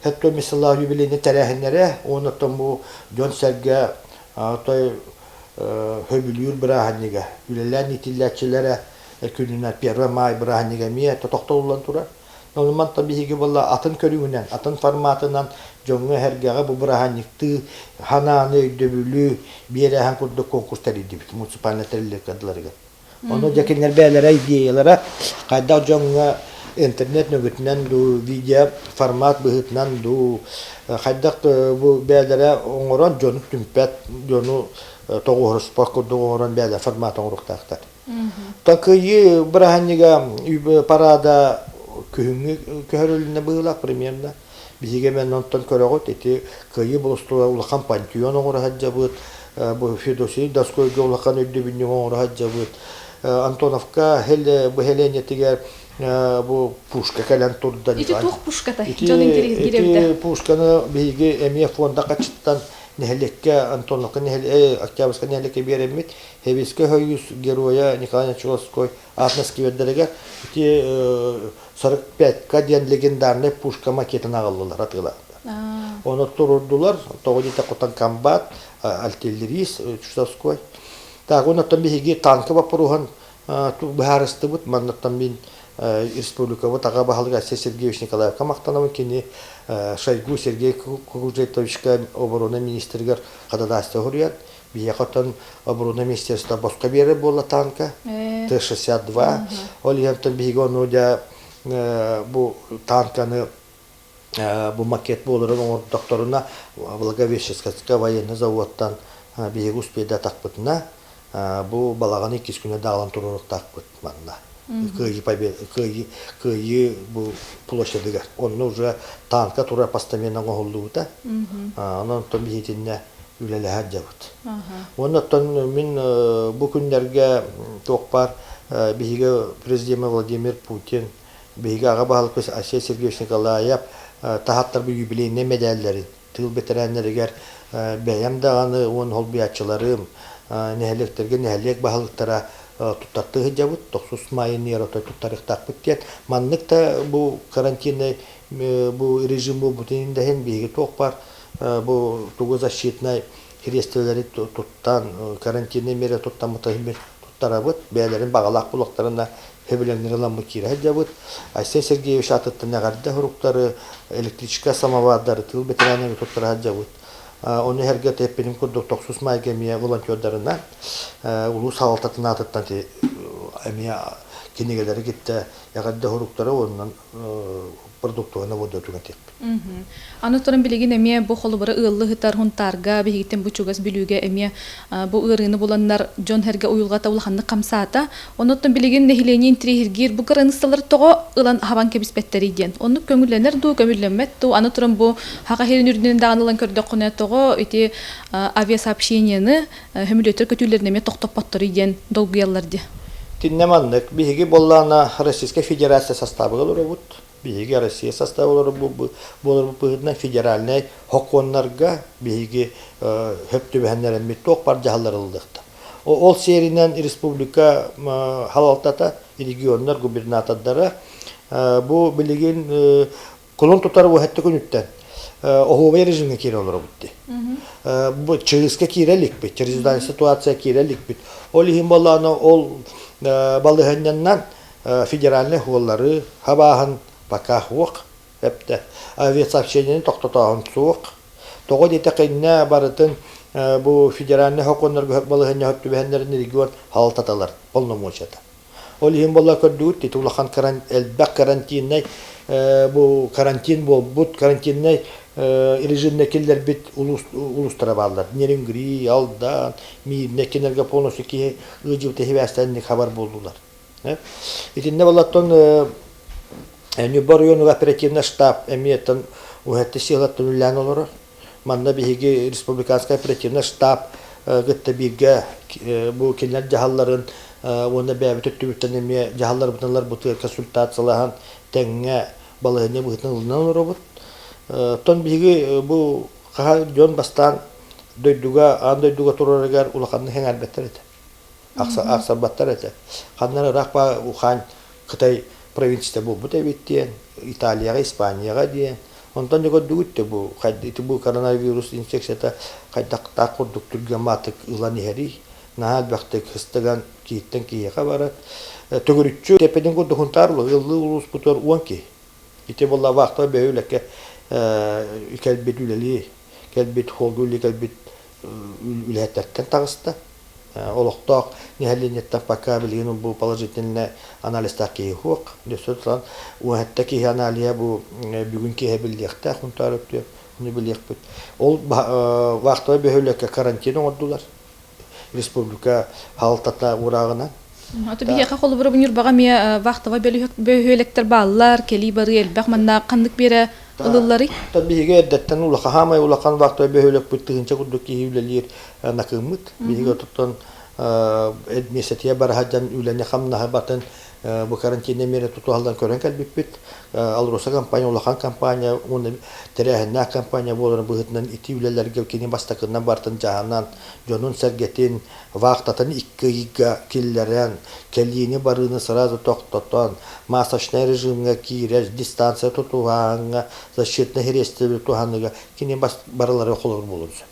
Хэттомисылаах юбилейный тэрээһиннэрэ уонна оттон бу дьон-сэргэ той хөбүлүүр бырааһынньыга үлэлээн иитиллээччилэрэ күнүнэн 1 маай бырааһынньыга эмиэ тохтолуллан турар. Онон мантан биһиги буолла атын көрүҥүнэн, атын форматынан дьоҥҥо-сэргэҕэ бу бырааһынньыктыы ханааны, өйдөбүлү биэрээһин курдук конкурс тэрийдибит муниципальнай тэриллиилэригэр. Ону дьэ кинилэр бэйэлэрэ идеялара хайдах дьоҥҥо интернет нөҥүтүнэн дуу, видео формат быһыытынан дуу, хайдах бу бэйэлэрэ оҥорон дьону түмпэт, дьону тоҕуоруспат курдук оҥорон бэйэлэрэ формат оҥоруохтаахтар. Такыйыы бырааһынньыга парада күһүҥҥү көһөрүлүннэ быһыылаах примерно. Биһиги эмэн онтон көрөҕүт ити Кыайыы болустула улахан пантеон оҥоро сылдьабыт, бу Федосий Доскойга улахан өйдөбүнньүк оҥоро сылдьабыт. Антоновка бу һэлиэнньэтигэр бу пушка кэлэн турда. Ити туох пушката? Дьон интэриэһиргиир Ити пушканы биһиги эмиэ фонда хачыттан нэһилиэккэ Антоновка нэһилиэк Октябрьскай нэһилиэккэ биэрэммит Сэбиэскэй Союз Геройа Николай Нечеловской аатынан сквердэригэр ити 45-ка диэн легендарнай пушка макетын аҕаллылар атыылаатылар. Ону туруордулар, тоҕо диэтэххэ оттон комбат, артиллерист Чусовской. Так, оннуттан биһиги танка боппуруоһун быһаарыстыбыт. Манныттан мин республикабыт аҕа баһылыга Айсен Сергеевич Николаевка махтанабын. Кини Шойгу Сергей Кукужетовичка оборона министригэр ходатайство суруйан, Биһиэхэ оттон оборона министерство босхо биэрэр буолла танка Т-62. Ол иһэн биһиги ону дьэ бу танканы бу макет буоларын оҥордохторуна Благовещенскай военный заводтан биһиги успейдатахпытына бу балаҕаны иккис күнэ даҕалан туруоруохтаахпыт манна. Кыайыы победа кыайыы кыайыы бу площадыгар. Онно уже танка турар постамент оҥоһуллубута. Онон оттон биһитиннэ үлэлэһэр дьабыт. Уонна оттон мин бу күннэргэ туох баар биһиги президеммит Владимир Путин, биһиги аҕа баһылыкпыт Айсен Сергеевич Николаев таһаттарбыт юбилейнай мэдээллэрин тыыл бэтэрээннэригэр бэйэм даҕаны уон холбуйааччыларым, нэһилиэктэргэ нэһилиэк баһылыктара туттартыы сылдьабыт, тохсус маайын отой туттарыахтаахпыт диэн. Маннык да бу карантиннай бу режим буолбутун иһин биһиги туох баар бу тугу защитнай средстволары туттан, карантиннай миэрэ туттаммыт туттарабыт, бэйэлэрин баҕалаах булуохтарына сөбүлэҥнэри ыламмыт киирэ сылдьабыт. Айсен Сергеевич аатыттан эҕэрдэ суруктары, электрическай самовардары тыыл бэтэрээннэргэ туттара сылдьабыт. Ону эһэргэ эппитим курдук тохсус маайга эмиэ волонтердарынан улуус салалтатын аатыттан эмиэ кинигэлэри кытта эҕэрдэ суруктары уонна продуктованы водотуган тиэхпит. Аны туран билигин эмиэ бу холобура ыаллы ыһытар Хунтаарга, биһигиттэн бу чугас Бүлүүгэ эмиэ бу ыарыыны буланнар дьон-сэргэ уйулҕата улаханнык хамсаата. Онуттан билигин нэһилиэнньэ интириэһиргиир бу кыраныыссалары тоҕо ылан хабан кэбиспэттэрий диэн. Оннук көҥүллэнэр дуу, көҥүллэммэт дуу, аны туран бу Саха сирин үрдүнэн даҕаны ылан көрдөххүнэ тоҕо ити авиасообщениены сөмөлүөттэр көтүүлэрин эмиэ тохтоппотторуй диэн долгуйаллар дии. Итиннэ маннык, биһиги буоллаҕына Российскай Федерация састаабыгар олоробут. Биһиги Россия састааба буоларбыт быһыытынан федеральнай сокуоннарга биһиги сөп түбэһиннэрэммит туох бар дьаһаллар ылыллыахтар. Ол сиэринэн республика салалтата, регионнар губернатордара бу билигин кулун тутар уһэтти күнүттэн оһуобай режимҥэ киирэ олоробут дии. Бу чыыска киирэ иликпит, чрезвычайная ситуация киирэ иликпит. Ол иһин буоллаҕына ол балаһыанньаннан федеральнай суоллары хабааһын пока суох эптэ. Авиасообщениены тохтотооһун суох. Тоҕо диэтэххэ иннэ барытын бу федеральнай сокуоннарга балаһыанньа түбэһэннэрин регион халататалар полномочията. Ол иһин буолла көрдүгүт ити улахан элбэх карантиннай бу карантин буолбут карантиннай. режимне киллэрбит улуустара бааллар. Нерюнгри, Алдан, Миирнэ кинилэргэ полностью киһи ыалдьыбыта сибээстэнник хабар буоллулар. Итиннэ болаттан Ньурба оройуонугар оперативный штаб эмиэ уһатты сыалаттан үлэлээн олорор. Манна биһиги республиканскай оперативный штаб кытта бииргэ бу кинилэр дьаһалларын уонна бэйэбит өттүбүттэн эмиэ дьаһалларбытын ыларбытыгар консультациялаһан тэҥҥэ балаһыанньа быһыытынан ылынан олоробут. Оттон биһиги бу хаһа дьон бастаан дойдуга, аан дойдуга турарыгар улаханнык сэҥээрбэттэр этэ. Ахсарбаттар этэ. Ханна ыраах ба Ухань Кытай провинцията буолбут эбит диэн, Италияҕа, Испанияҕа диэн. Онтон дьэ көрдүгүт да бу ити бу коронавирус инфекцията хайдахтаах курдук түргэн маатык ылан иһэрий. Наһаа элбэхтик сыстыган киһиттэн киһиэхэ барар. Төгүрүччү тэппэтин курдук Сунтаар ыаллыы улууспутугар 10 киһи. Ити буолла вахтовай бөһүөлэккэ кэлбит үлэлии кэлбит холга үлэлии кэлбит үлэһиттэртэн таҕыста. Олохтоох нэһилиэнньэттэн пока билигин бу положительный анализтаах киһи суох. Өссө туран уһатта киһи аналиһа бу бүгүн киһи биллиэхтээх Сунтаар өттүө ону билиэхпит. Ол вахтовай бөһүөлэккэ карантин оҥордулар. Республика халалтата уурааҕынан. Ото биһиэхэ холобура Ньурбаҕа эмиэ вахтовай бөһүөлэктэр бааллар, кэлии барыы элбэх манна ханнык биэрэ ылылларый? Биһиги эрдэттэн улахан хаамай улахан вахтовай бөһүөлэкпит тыһыынча курдук киһи үлэлиир накыыммыт. Биһиги отуттан миэстэтигэр бара сылдьан үлэни-хамнаһы батын бу карантиннай миэрэ тутуһалларын көрөн кэлбиппит. АЛРОСА компания улахан компания уонна тэрээһиннээх компания буоларын быһыытынан ити үлэлэргэ кини бастакынан барытын дьаһанан, дьонун-сэргэтин вахтатын икки ыйга киллэрэн, кэлиини-барыыны сразу тохтотон, масочнай режимҥэ киирэр, дистанция тутуһааҥҥа, защитнай средстволары туһаныыга кини барылары холобур буолуон сөп.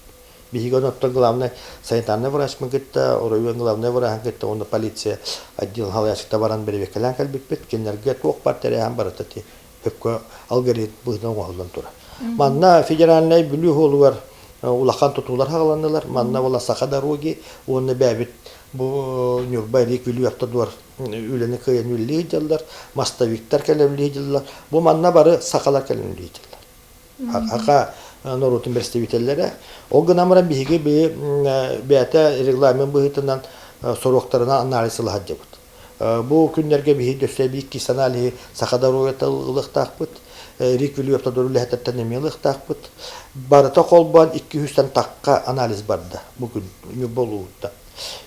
Биһиги онон главный санитарнай врачмын кытта, оройуон главнай враһын кытта уонна полиция отдел салайааччыта баран бэрэбиэркэлээн кэлбиппит. Кинилэргэ туох бар тэрээһин барыта ити сөпкө алгоритм быһыытынан оҥоһуллан турар. Манна федеральнай Бүлүү суолугар улахан тутуулар хаҕаланнылар. Манна була Саха дороги уонна бэйэбит бу Ньурба Илик Бүлүү автодор үлэни кыайан үлэлии сылдьаллар, мостовиктар кэлэн үлэлии сылдьаллар. Бу манна бары сахалар кэлэн үлэлии сылдьаллар. Аха норуотун представителлэрэ. Ол гынан баран биһиги бэйэтэ регламент быһыытынан соруктарынан анализ ыла сылдьабыт. Бу күннэргэ биһиги өссө эбии иккис аналиһы Саха доруобуйата ылыахтаахпыт, Рик Вильёвтадор үлэһиттэртэн эмиэ ылыахтаахпыт. Барыта холбоон 200-тэн тахха анализ барда бу күн Ньурба улууһуттан.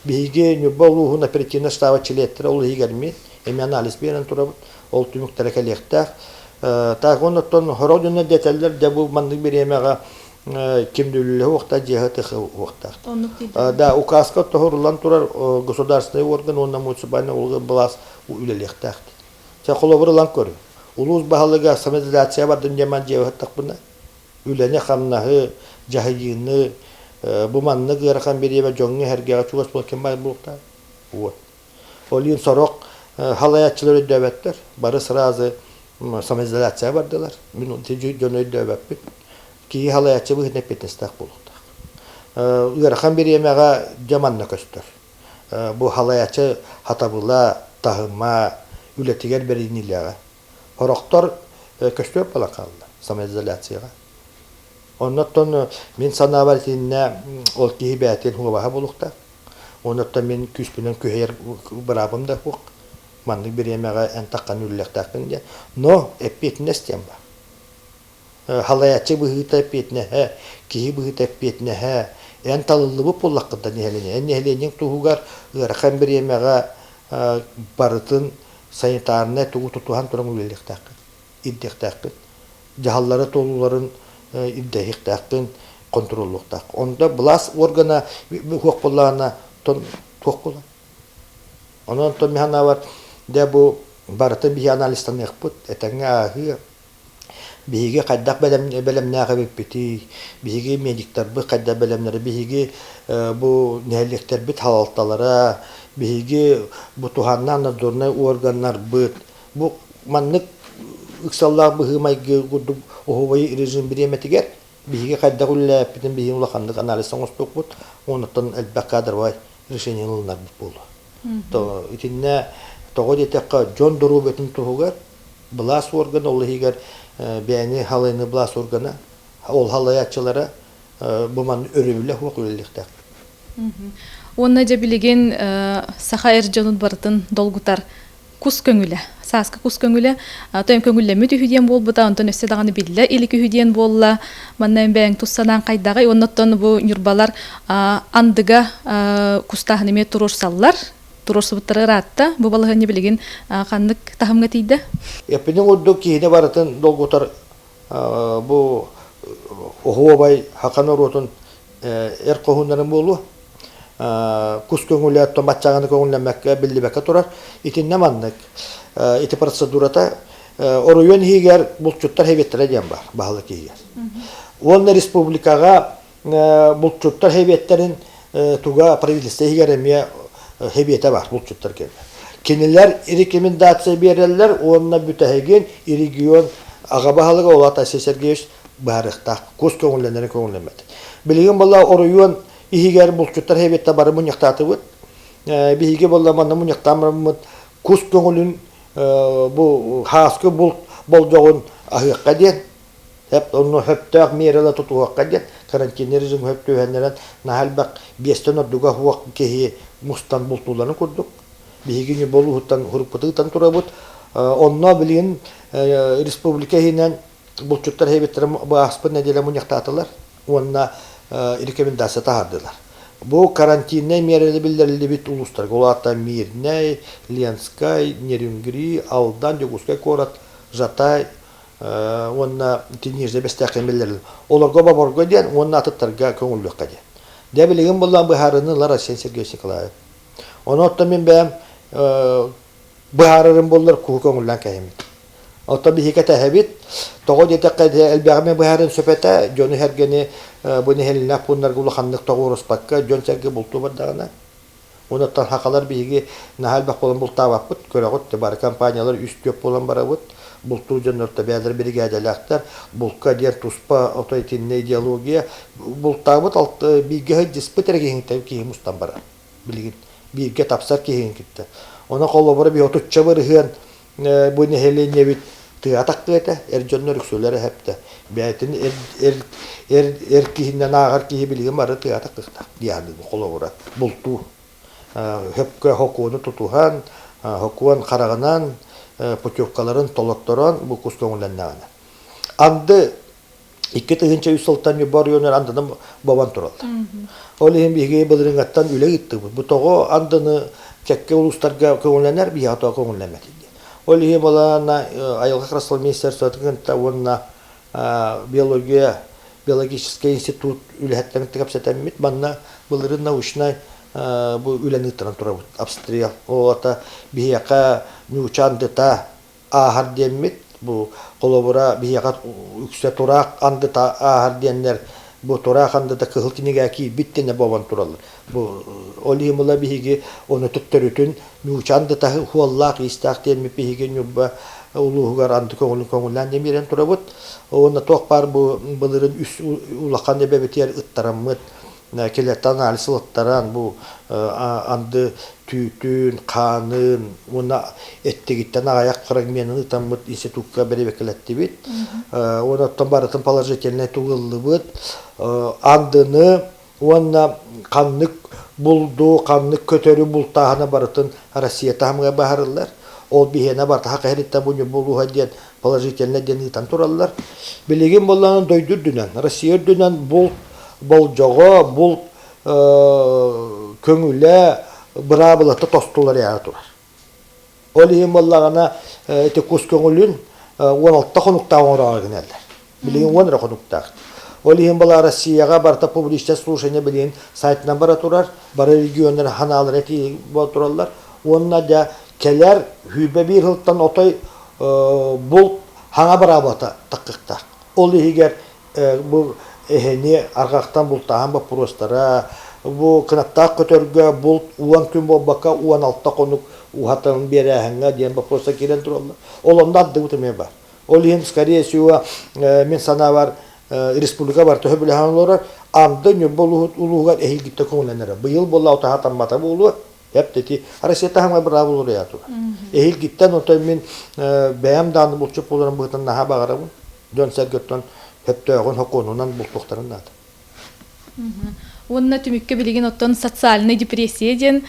Биһиги Ньурба улууһун оперативнай штаба чилиэттэрэ ол иһигэр эмиэ анализ биэрэн турабыт. Ол түмүктэрэ кэлиэхтээх. Так оннуттан сорох дьоннор дэтэллэр дьэ бу маннык бириэмэҕэ ким да үлэлэһэ уохтаах дьиэһэ тыха уохтаах. Да указка тоһоруллан турар государственный орган уонна муниципальный былаас үлэлиэхтээх. Чэ холобур ылан көрүҥ. Улуус баһылыга самоизоляция бардым диэн дьиэҕэ ыһыттахпына үлэни-хамнаһы, дьаһайыыны бу маннык ыарахан бириэмэ дьоҥҥо-сэргэҕэ чугас буол ким баар буолуохтаах? Вот. Ол иһин сорох халайааччылар өйдөөбөттөр. Бары сразу самоизоляция бардылар. Мин дьону өйдөөбөппүн. Киһи халайааччы быһыытынан эппиэтинэстээх буолуохтаах. Ыарахан бириэмэҕэ дьэ манна көстөр. Бу халайааччы хатабыла, таһыма, үлэтигэр бэриниилээҕэ. Сорохтор көстүөр буолан хаалла самоизоляцияҕа. Оннуттан мин санаабар итиннэ ол киһи бэйэтин уобаһа буолуохтаах. Онуттан мин күүспүнэн күһэйэр быраабым да суох. Маннык бириэмэҕэ эн таххан үлэлиэхтээхпин диэн. Но эппиэтинэс диэн баар. Халайааччы быһыыта эппиэтинэһэ, киһи быһыыта эппиэтинэһэ. Эн талыллыбыт буоллаххын да нэһилиэнньэ. Эн нэһилиэнньэҥ туһугар ыарахан бириэмэҕэ барытын санитарнай тугу тутуһан туран үлэлиэхтээххин, ирдиэхтээххин. Дьаһаллары туолууларын ирдэһиэхтээххин, хонтуруоллуохтаах. Онто былаас органа суох буоллаҕына, туох буолар? Онон онтон мин санаабар, дьэ бу барытын биһи анализтаныахпыт, этэҥҥэ ааһыа. Биһиги хайдах бэлэмнээх эбиппитий, биһиги медиктарбыт хайдах бэлэмнэрэ, биһиги бу нэһилиэктэрбит салалталара, биһиги бу туһааннаах надзорнай органнарбыт, бу маннык ыксаллаах быһыы-майгы курдук оһуобай режим бириэмэтигэр биһиги хайдах үлэлээппитин биһиги улаханнык анализ оҥостуохпут, онуттан элбэх кадровай решение ылынарбыт буолуо. То итиннэ тоҕо диэтэххэ дьон доруобуйатын туһугар былаас органа, ол иһигэр бэйэни халыйны былаас органа. Ол халайааччылара бу ман өрөбүлэ суох үлэлиэхтээх. Уонна дьэ билигин саха эр дьонун барытын долгутар кус көҥүлэ, сааскы кус көҥүлэ. Тойон көҥүллэммит үһү диэн буолбута, онтон өссө даҕаны биллэ илик үһү диэн буолла. Манна эн бэйэҥ тус санаан хайдаҕый? Уонна оттон бу ньурбалар андыга кустааһын эмиэ туруорсаллар. Туруорсубуттара ыраатта. Бу балаһыанньа билигин ханнык таһымҥа тиийдэ? Эппитин курдук киһини барытын долгутар бу оһуобай саха норуотун эр хоһууннарын буолуо. Кус көҥүлэ оттон баччааҥҥыны көҥүллэммэккэ биллибэккэ турар. Итиннэ маннык ити процедурата оройуон иһигэр булчуттар хэбиэттэрэ диэн баар баһылык иһигэр. Уонна республикаҕа булчуттар хэбиэттэрин туга правительство иһигэр эмиэ хэбиэтэ баар булчуттар кэлэр. Кинилэр рекомендация биэрэллэр уонна бүтэһигин регион аҕа баһылыга Улаат Айсен Сергеевич быһаарыахтаах. Кус көҥүллэнэрин көҥүллэммэт. Билигин буолла оройуон иһигэр булчуттар хэбиэттэ бары мунньахтаатыбыт. Биһиги буолла манна мунньахтаан бараммыт кус көҥүлүн бу хааскы булт болдьоҕун аһыахха диэн онно сөптөөх миэрэлэр тутуһуохха диэн карантинный режим сөп түһэннэрэн наһаа элбэх биэстэн ордуга суох киһи мустан бултууларын курдук биһиги Ньурба улууһуттан уруккуту ыытан турабыт. Онно билигин республика иһинэн булчуттар эһэбиттэрэ ааспыт нэдиэлэ мунньахтаатылар уонна рекомендация таһаардылар. Бу карантиннай миэрэли биллэриллибит улуустарга, ол аата Мирнэй, Ленскай, Нерюнгри, Алдан, Дьокуускай куорат, Жатай уонна Нижнэй Бэстээххэ биллэриллэр. Олорго боборго диэн уонна атыттарга көҥүллүөххэ диэн. Дьэ билигин буллаан быһаарыыны ылар Арсен Сергеевич Николаев. Ону оттон мин бэйэм быһаарарым буоллар куһу көҥүллээн кэһиммит. Оттон биһиги кэтэһэбит. Тоҕо диэтэххэ элбэҕи эмэ быһаарыан сөп этэ. Дьону-сэргэни бу нэһилиэнньэлээх пууннарга улаханнык тоҕуоруспакка дьон-сэргэ бултуу бардаҕына. Онуттан хахалар биһиги наһаа элбэх буолан бултаабаппыт. Көрөҕүт, бары компаниялар үс-түөрт буолан барабыт. Бултуур дьоннор бэйэлэрэ биригээдэлээхтэр. Булка диэн туспа ото итиннэ идеология. Бултаабыт бииргэ сылдьыспыт эрэ киһиҥтэн киһи мустан барар. Билигин бииргэ тапсар киһигин кытта. Онон холобура биһи отучча бырыһыан бу нэһилиэнньэбит тыа тахтыата, эр дьоннор үксүлэрэ эһэптэ. Бэйэтин эр, эр, эр, эр киһинэн ааҕар киһи билигин бары тыа тахтыахтаах диэханнык холобура бултуу. Хөпкө хокуону тутуһан, хокуон хараҕынан путевкаларын толотторон бу кус көҥүллэннэҕинэ. Анды 2003 сылтан Ньурба оройуонугар андыны бобон тураллар. Ол иһин биһиги былырыыҥҥаттан үлэ ыыттыбыт. Бу тоҕо андыны кэккэ улуустарга көҥүллэнэр, биһиэхэ тоҕо көҥүллэммэт диэн. Ол иһин балаана айылҕа харыстабыл министерствотын кытта уонна биология биологическай институт үлэһиттэрин кытта кэпсэтэммит манна былырыын научнай бу үлэни ыыттаран турабыт. Обстрел. Ол аата биһиэхэ нууча андыта ааһар диэммит, бу холобура биһиэхэ үксэ тураах андыта ааһар диэннэр бу тураах андыта кыһыл кинигэ киирбит диэнэ буолан тураллар. Бу ол иһин була биһиги ону төттөрүтүн нууча андыта хуоллаах иистээх диэммит биһиги Ньурба улууһугар анды көҥүлүн көҥүллээн диэн биэрэн турабыт. Уонна туох баар бу былырын үс улахан эбэбитигэр ыттараммыт Килэттэн анализ ылаттаран бу анды түүтүн, хаанын уонна эттигиттэн аҕыйах фрагменын ытаммыт институкка бэрэбиэркэлэттибит. Уонна оттон барытын положительнай тугуллубут. Андыны уонна ханнык булду, ханнык көтөрү бултааһына барытын Россия таһымыгар баһарыллар. Ол биһиэнэ барыта хаһыриттан бу булууһа диэн положительно диэн ыытан тураллар. Билигин буоллаҕына дойду үрдүнэн, Россия үрдүнэн булт болдьоҕо, булт көҥүлэ, быраабылата тостулар яа турар. Ол иһин буоллаҕына ити кус көҥүлүн 16 хонуктаах оҥороору гынэллэр. Билигин 10 эрэ хонуктаах. Ол иһин была Россияҕа барыта публичное слушание билигин сайтынан бара турар, бары регионнар ханаалара этии буола тураллар. Уонна дьэ кэлэр 21 сылтан отой булт хаҥа быраабата таххыктаах. Ол иһигэр бу эһэни арҕахтан бултааһын боппуруостара, бу кынаттаах көтөргө булт 10 күн буолбакка 16 хонук уһатан биэрээһиҥҥэ диэн боппуруостар киирэн тураллар. Ол онно ардыбыт эмиэ бар. Ол иһин, скорее всего, мин санаабар, республика бар төһө билэһэн олорор, анды Ньурба улууһугар эһиилгиттэ көҥүллэнэрэ. Быйыл буолла утаһатаммата буолуо. Эп ити Россия таһымҥа быраабы уларыйа турар. Эһиилгиттэн отой мин бэйэм дааны булчут буоларым быһыытынан наһаа баҕарабын. Дьон сэргэттэн Сөптөөҕүн сокуонунан бултуохтарын наада. Уонна түмүккэ билигин оттон социальнай депрессия диэн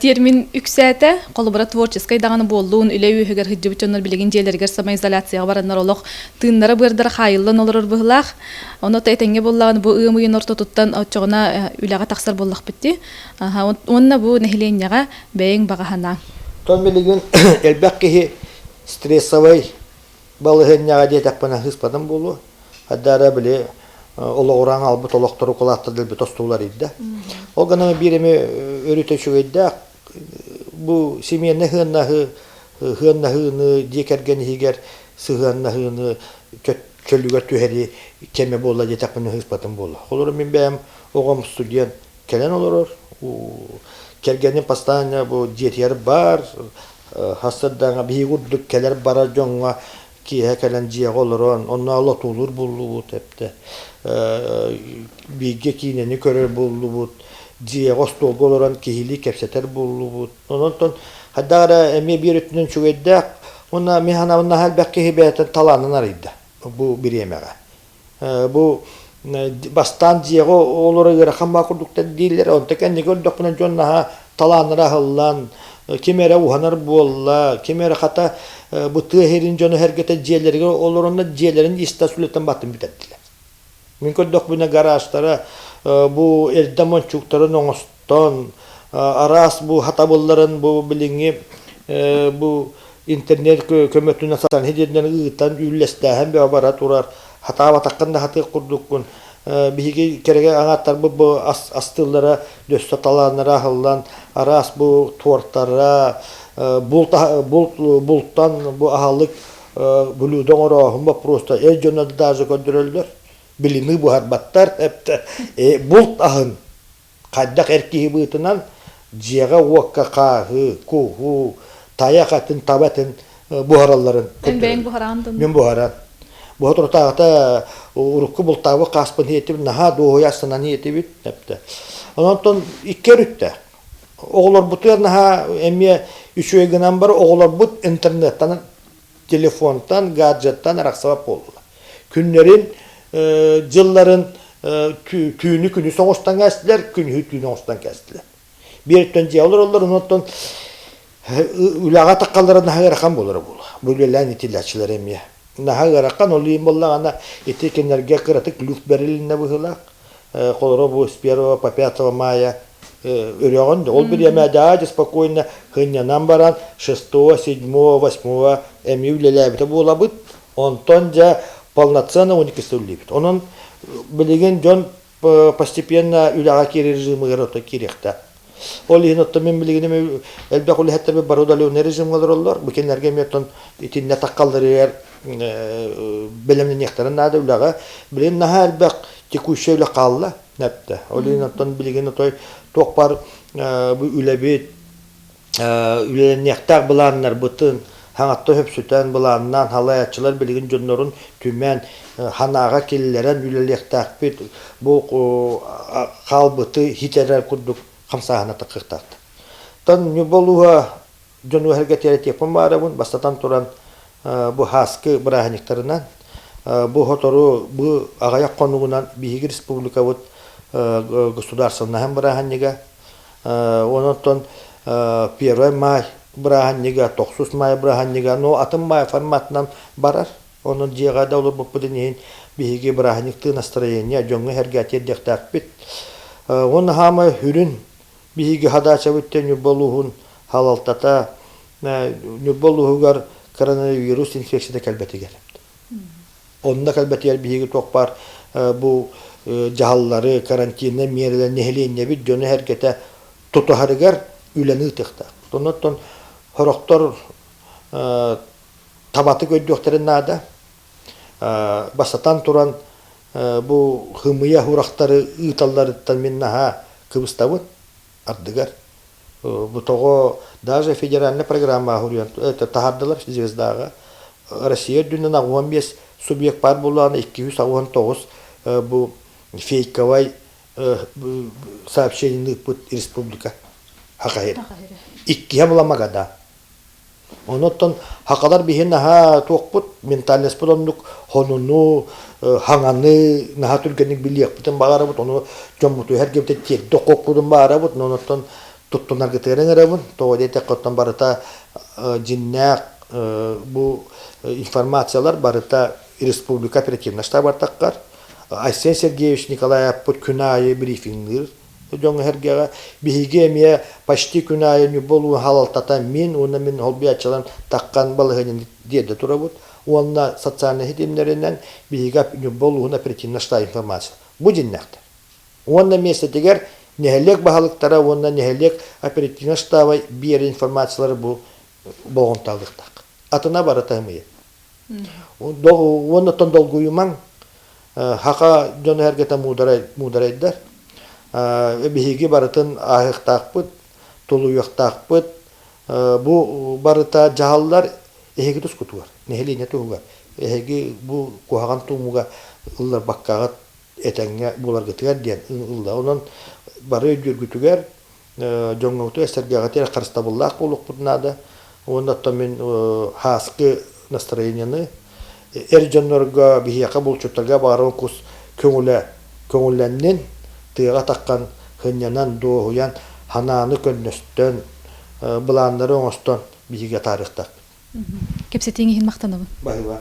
термин үксээтэ. Холобура, творческай даҕаны буоллун, үлэ үөһүгэр сылдьыбыт дьоннор билигин дьиэлэригэр самоизоляцияҕа бараннар олох тыыннара-быардара хаайыллан олорор быһыылаах. Ону этэҥҥэ буоллаҕына бу ыам ыйын ортотуттан оччоҕуна үлэҕэ тахсар буоллахпыт дии. Уонна бу нэһилиэнньэҕэ бэйэҥ баҕа санааҥ. Оттон билигин элбэх киһи стрессовай балаһыанньаҕа диэтэхпинэ сыыспатым буолуо. Хайдара били олоҕураан албыт олохтору кулааттар дэлби тостуулар ирдэ. Ол гынан биир эми өрүтэ үчүгэйдээх бу семейнай сыһыаннаһыы сыһыаннаһыыны дьиэ кэргэн иһигэр сыһыаннаһыыны чөлүгэр түһэрии кэмэ буолла диэтэхпинэ сыыспатым буолла. Холобура мин бэйэм оҕом студент кэлэн олорор. Кэргэним постоянно бу дьиэтигэр баар, Сарсыардааҥҥа биһиги курдук кэлэр-барар дьоҥҥо киэһэ кэлэн дьиэҕэ олорон, онно лотуулуур буоллубут эптэ. Бииргэ киинэни көрөр буоллубут, дьиэҕэ остуолга олорон киһилии кэпсэтэр буоллубут. Онон хайдах эрэ эмиэ биир өттүнэн үчүгэйдээх уонна мин санаабын наһаа элбэх киһи бэйэтин талаанын арыйда бу бириэмэҕэ. Бу бастаан дьиэҕэ олоро ыарахан баа курдуктар дииллэр, онто кэнники көрдөхпүнэ дьон наһаа талааннара аһыллан, ким эрэ уһанар буолла, ким эрэ хата бу тыа сирин дьоно сэргэтэ дьиэлэригэр олороннор дьиэлэрин ис-тас үлэтин баттын бүтэрдилэр. Мин көрдөхпүнэ гаражтара бу эрдэ мончууктарын оҥостон, араас бу хатабылларын бу билиҥҥи бу интернет көмөтүнэн сатан сиринэн ыытан үллэстээһин бөҕө бара турар. Хатаабатаххын да хатыах курдуккун. Биһиги кэрэгэ аҥааттарбыт бу астыыллара дөссө талааннара аһыллан, араас бу туортара, булт, бултан бу аһылык блюдо оҥорооһун боппуруоста эр дьоно даже көрдөрөллөр. Билими буһарбаттар, булт аһын Хайдах эр киһи быһыытынан дьиэҕэ-уокка хааһы, куһу, тайах этин, таба этин буһаралларын Эн бэйэҥ буһараҕын дуу? Мин буһаран. Буһа туртааҕыта урукку бултаабыт хааспын иһиэтибит, наһаа дуоһуйа астынан иһиэтибит. Онтон икки өрүттээх. Оҕолорбутугар наһаа эмиэ үчүгэй гынан бар оҕолорбут интернеттан телефонтан, гаджеттан арахсыбат буоллулар. Күннэрин, дьылларын түүнү күнүс оҥостон кээстилэр, күнүһү түүн оҥостон кээстилэр. Биир өттүн дьиэ олороллор, онтон үлэҕэ таххаллара наһаа ыарахан буолара буолуо. Бу үлэлээн итиллээччилэр эмиэ. Наһаа ыарахан, ол иһин буоллаҕына ити кинилэргэ кыратык люфт бэрилиннэ быһыылаах. Холоро бу с 1 по 5 мая өрөҕүн ол бириэмэ дьэ спокойно сынньанан баран шестого, седьмого, восьмого эмиэ үлэлээбитэ буолабыт. Онтон дьэ полноценно 12 үлэлиибит. Онон билигин дьон постепенно үлэҕэ киирэр режимыгар ото киириэхтээх. Ол иһин оттон мин билигин элбэх үлэһиттэрбит бары удаленный режимҥэ олороллор. Бу кинилэргэ эмиэ оттон итиннэ таххалларыгар бэлэмнэниэхтэрин наада үлэҕэ. Билигин наһаа элбэх текущая үлэ хаалла. Эптэ. Ол иһин оттон билигин отой туох баар бу үлэбит үлэлэниэхтээх былааннарбытын хаҥатта хөпсүтэн былааннаан халайааччылар билигин дьоннорун түмэн ханаага киллэрэн үлэлиэхтээхпит бу хаалбыты хитэрэр курдук хамсааһына таххыахтаахтар. Тан Ньурба улууһа дьону эргэтиэрэтиэхпин баарабын бастатан туран бу һааскы бырааһынньыктарынан бу сотору бу аҕыйах хонугунан биһиги республикабыт государственнаһын бырааһынньыга онон первый май бырааһынньыга тохсус май бырааһынньыга но атын май форматынан барар онон дьиэҕэ да олорбуппутун иһин биһиги бырааһынньыктыы настроение дьоҥҥо сэргэ тиэрдиэхтээхпит уонна хаамай сүрүн Биһиги хадаачабыт Ньурба улууһун салалтата Ньурба улууһугар коронавирус инфекцията кэлбэтигэр. Онно кэлбэтигэр биһиги туох баар бу дьаһаллары, карантиннай миэрэлэр нэһилиэнньэбит дьоно-сэргэтэ тутуһарыгар үлэни ыытыахтаах. Онон сорохтор табатык өйдүөхтэрин наада. Бастатан туран бу хымыйа урахтары ыыталларыттан мин наһаа кыбыстабын ардыгар. Бу тоҕо даже федеральная программа суруйан таһаардылар звездаҕа. Россия үрдүнэн 85 субъект баар буоллаҕына 289 бу фейковай сообщениены ыыппыт республика Хахаһир. Иккиһэ була Магадан. Онон хакалар биһи наһаа туохпут, ментальностпыт оннук хонуну, хаҥаны наһаа түргэнник билиэхпитин баҕарабыт, ону дьоммуту эргибитин тиэрдэ оххуохпутун баҕарабыт, онон туттунаргытыгар ыҥырабын. Тоҕо диэтэххэ, оттон барыта дьиннээх бу информациялар барыта республика оперативно штабар таххар. Айсен Сергеевич Николаевпыт күн аайы брифинглыыр дьоҥҥо сэргэҕэ. Биһиги эмиэ почти күн аайы Ньурба улууһун салалтата мин уонна мин холбуйааччыларым таххан балаһыанньаны тиэрдэ турабыт. Уонна социальнай ситимнэринэн биһиги Ньурба улууһун оперативно штаб информация. Бу дьиннээхтэр. Уонна миэстэтигэр нэһилиэк баһылыктара уонна нэһилиэк оперативнай штаба биэрэр информациялары бу болҕомтолуохтаах. Атына барыта ымыйа. Уонна долгуйумаҥ, хаха дьоно эргэтэ муударайдар. Биһиги барытын ааһыахтаахпыт, тулуйуохтаахпыт. Бу барыта дьаһаллар эһиги тускутугар, нэһилиэнньэ туһугар. Эһиги бу куһаҕан туумуга ылларбаккаҕыт этэҥҥэ буоларгытыгар диэн ылла. Онон бары өйдүүргүтүгэр дьоҥҥутугар сэргэҕитигэр харыстабыллаах буолуохпут наада. Уонна оттон мин һааскы настроениены эр дьоннорго биһиэхэ булчуттарга баҕарабын кус көҥүлэ көҥүллэннин, тыаҕа таххан сынньанан, дуоһуйан, ханааны көннөстөн, былааннары оҥостон биһиги атаарыахтаахпыт. Кэпсэтииҥ иһин махтанабын. Баһыыба.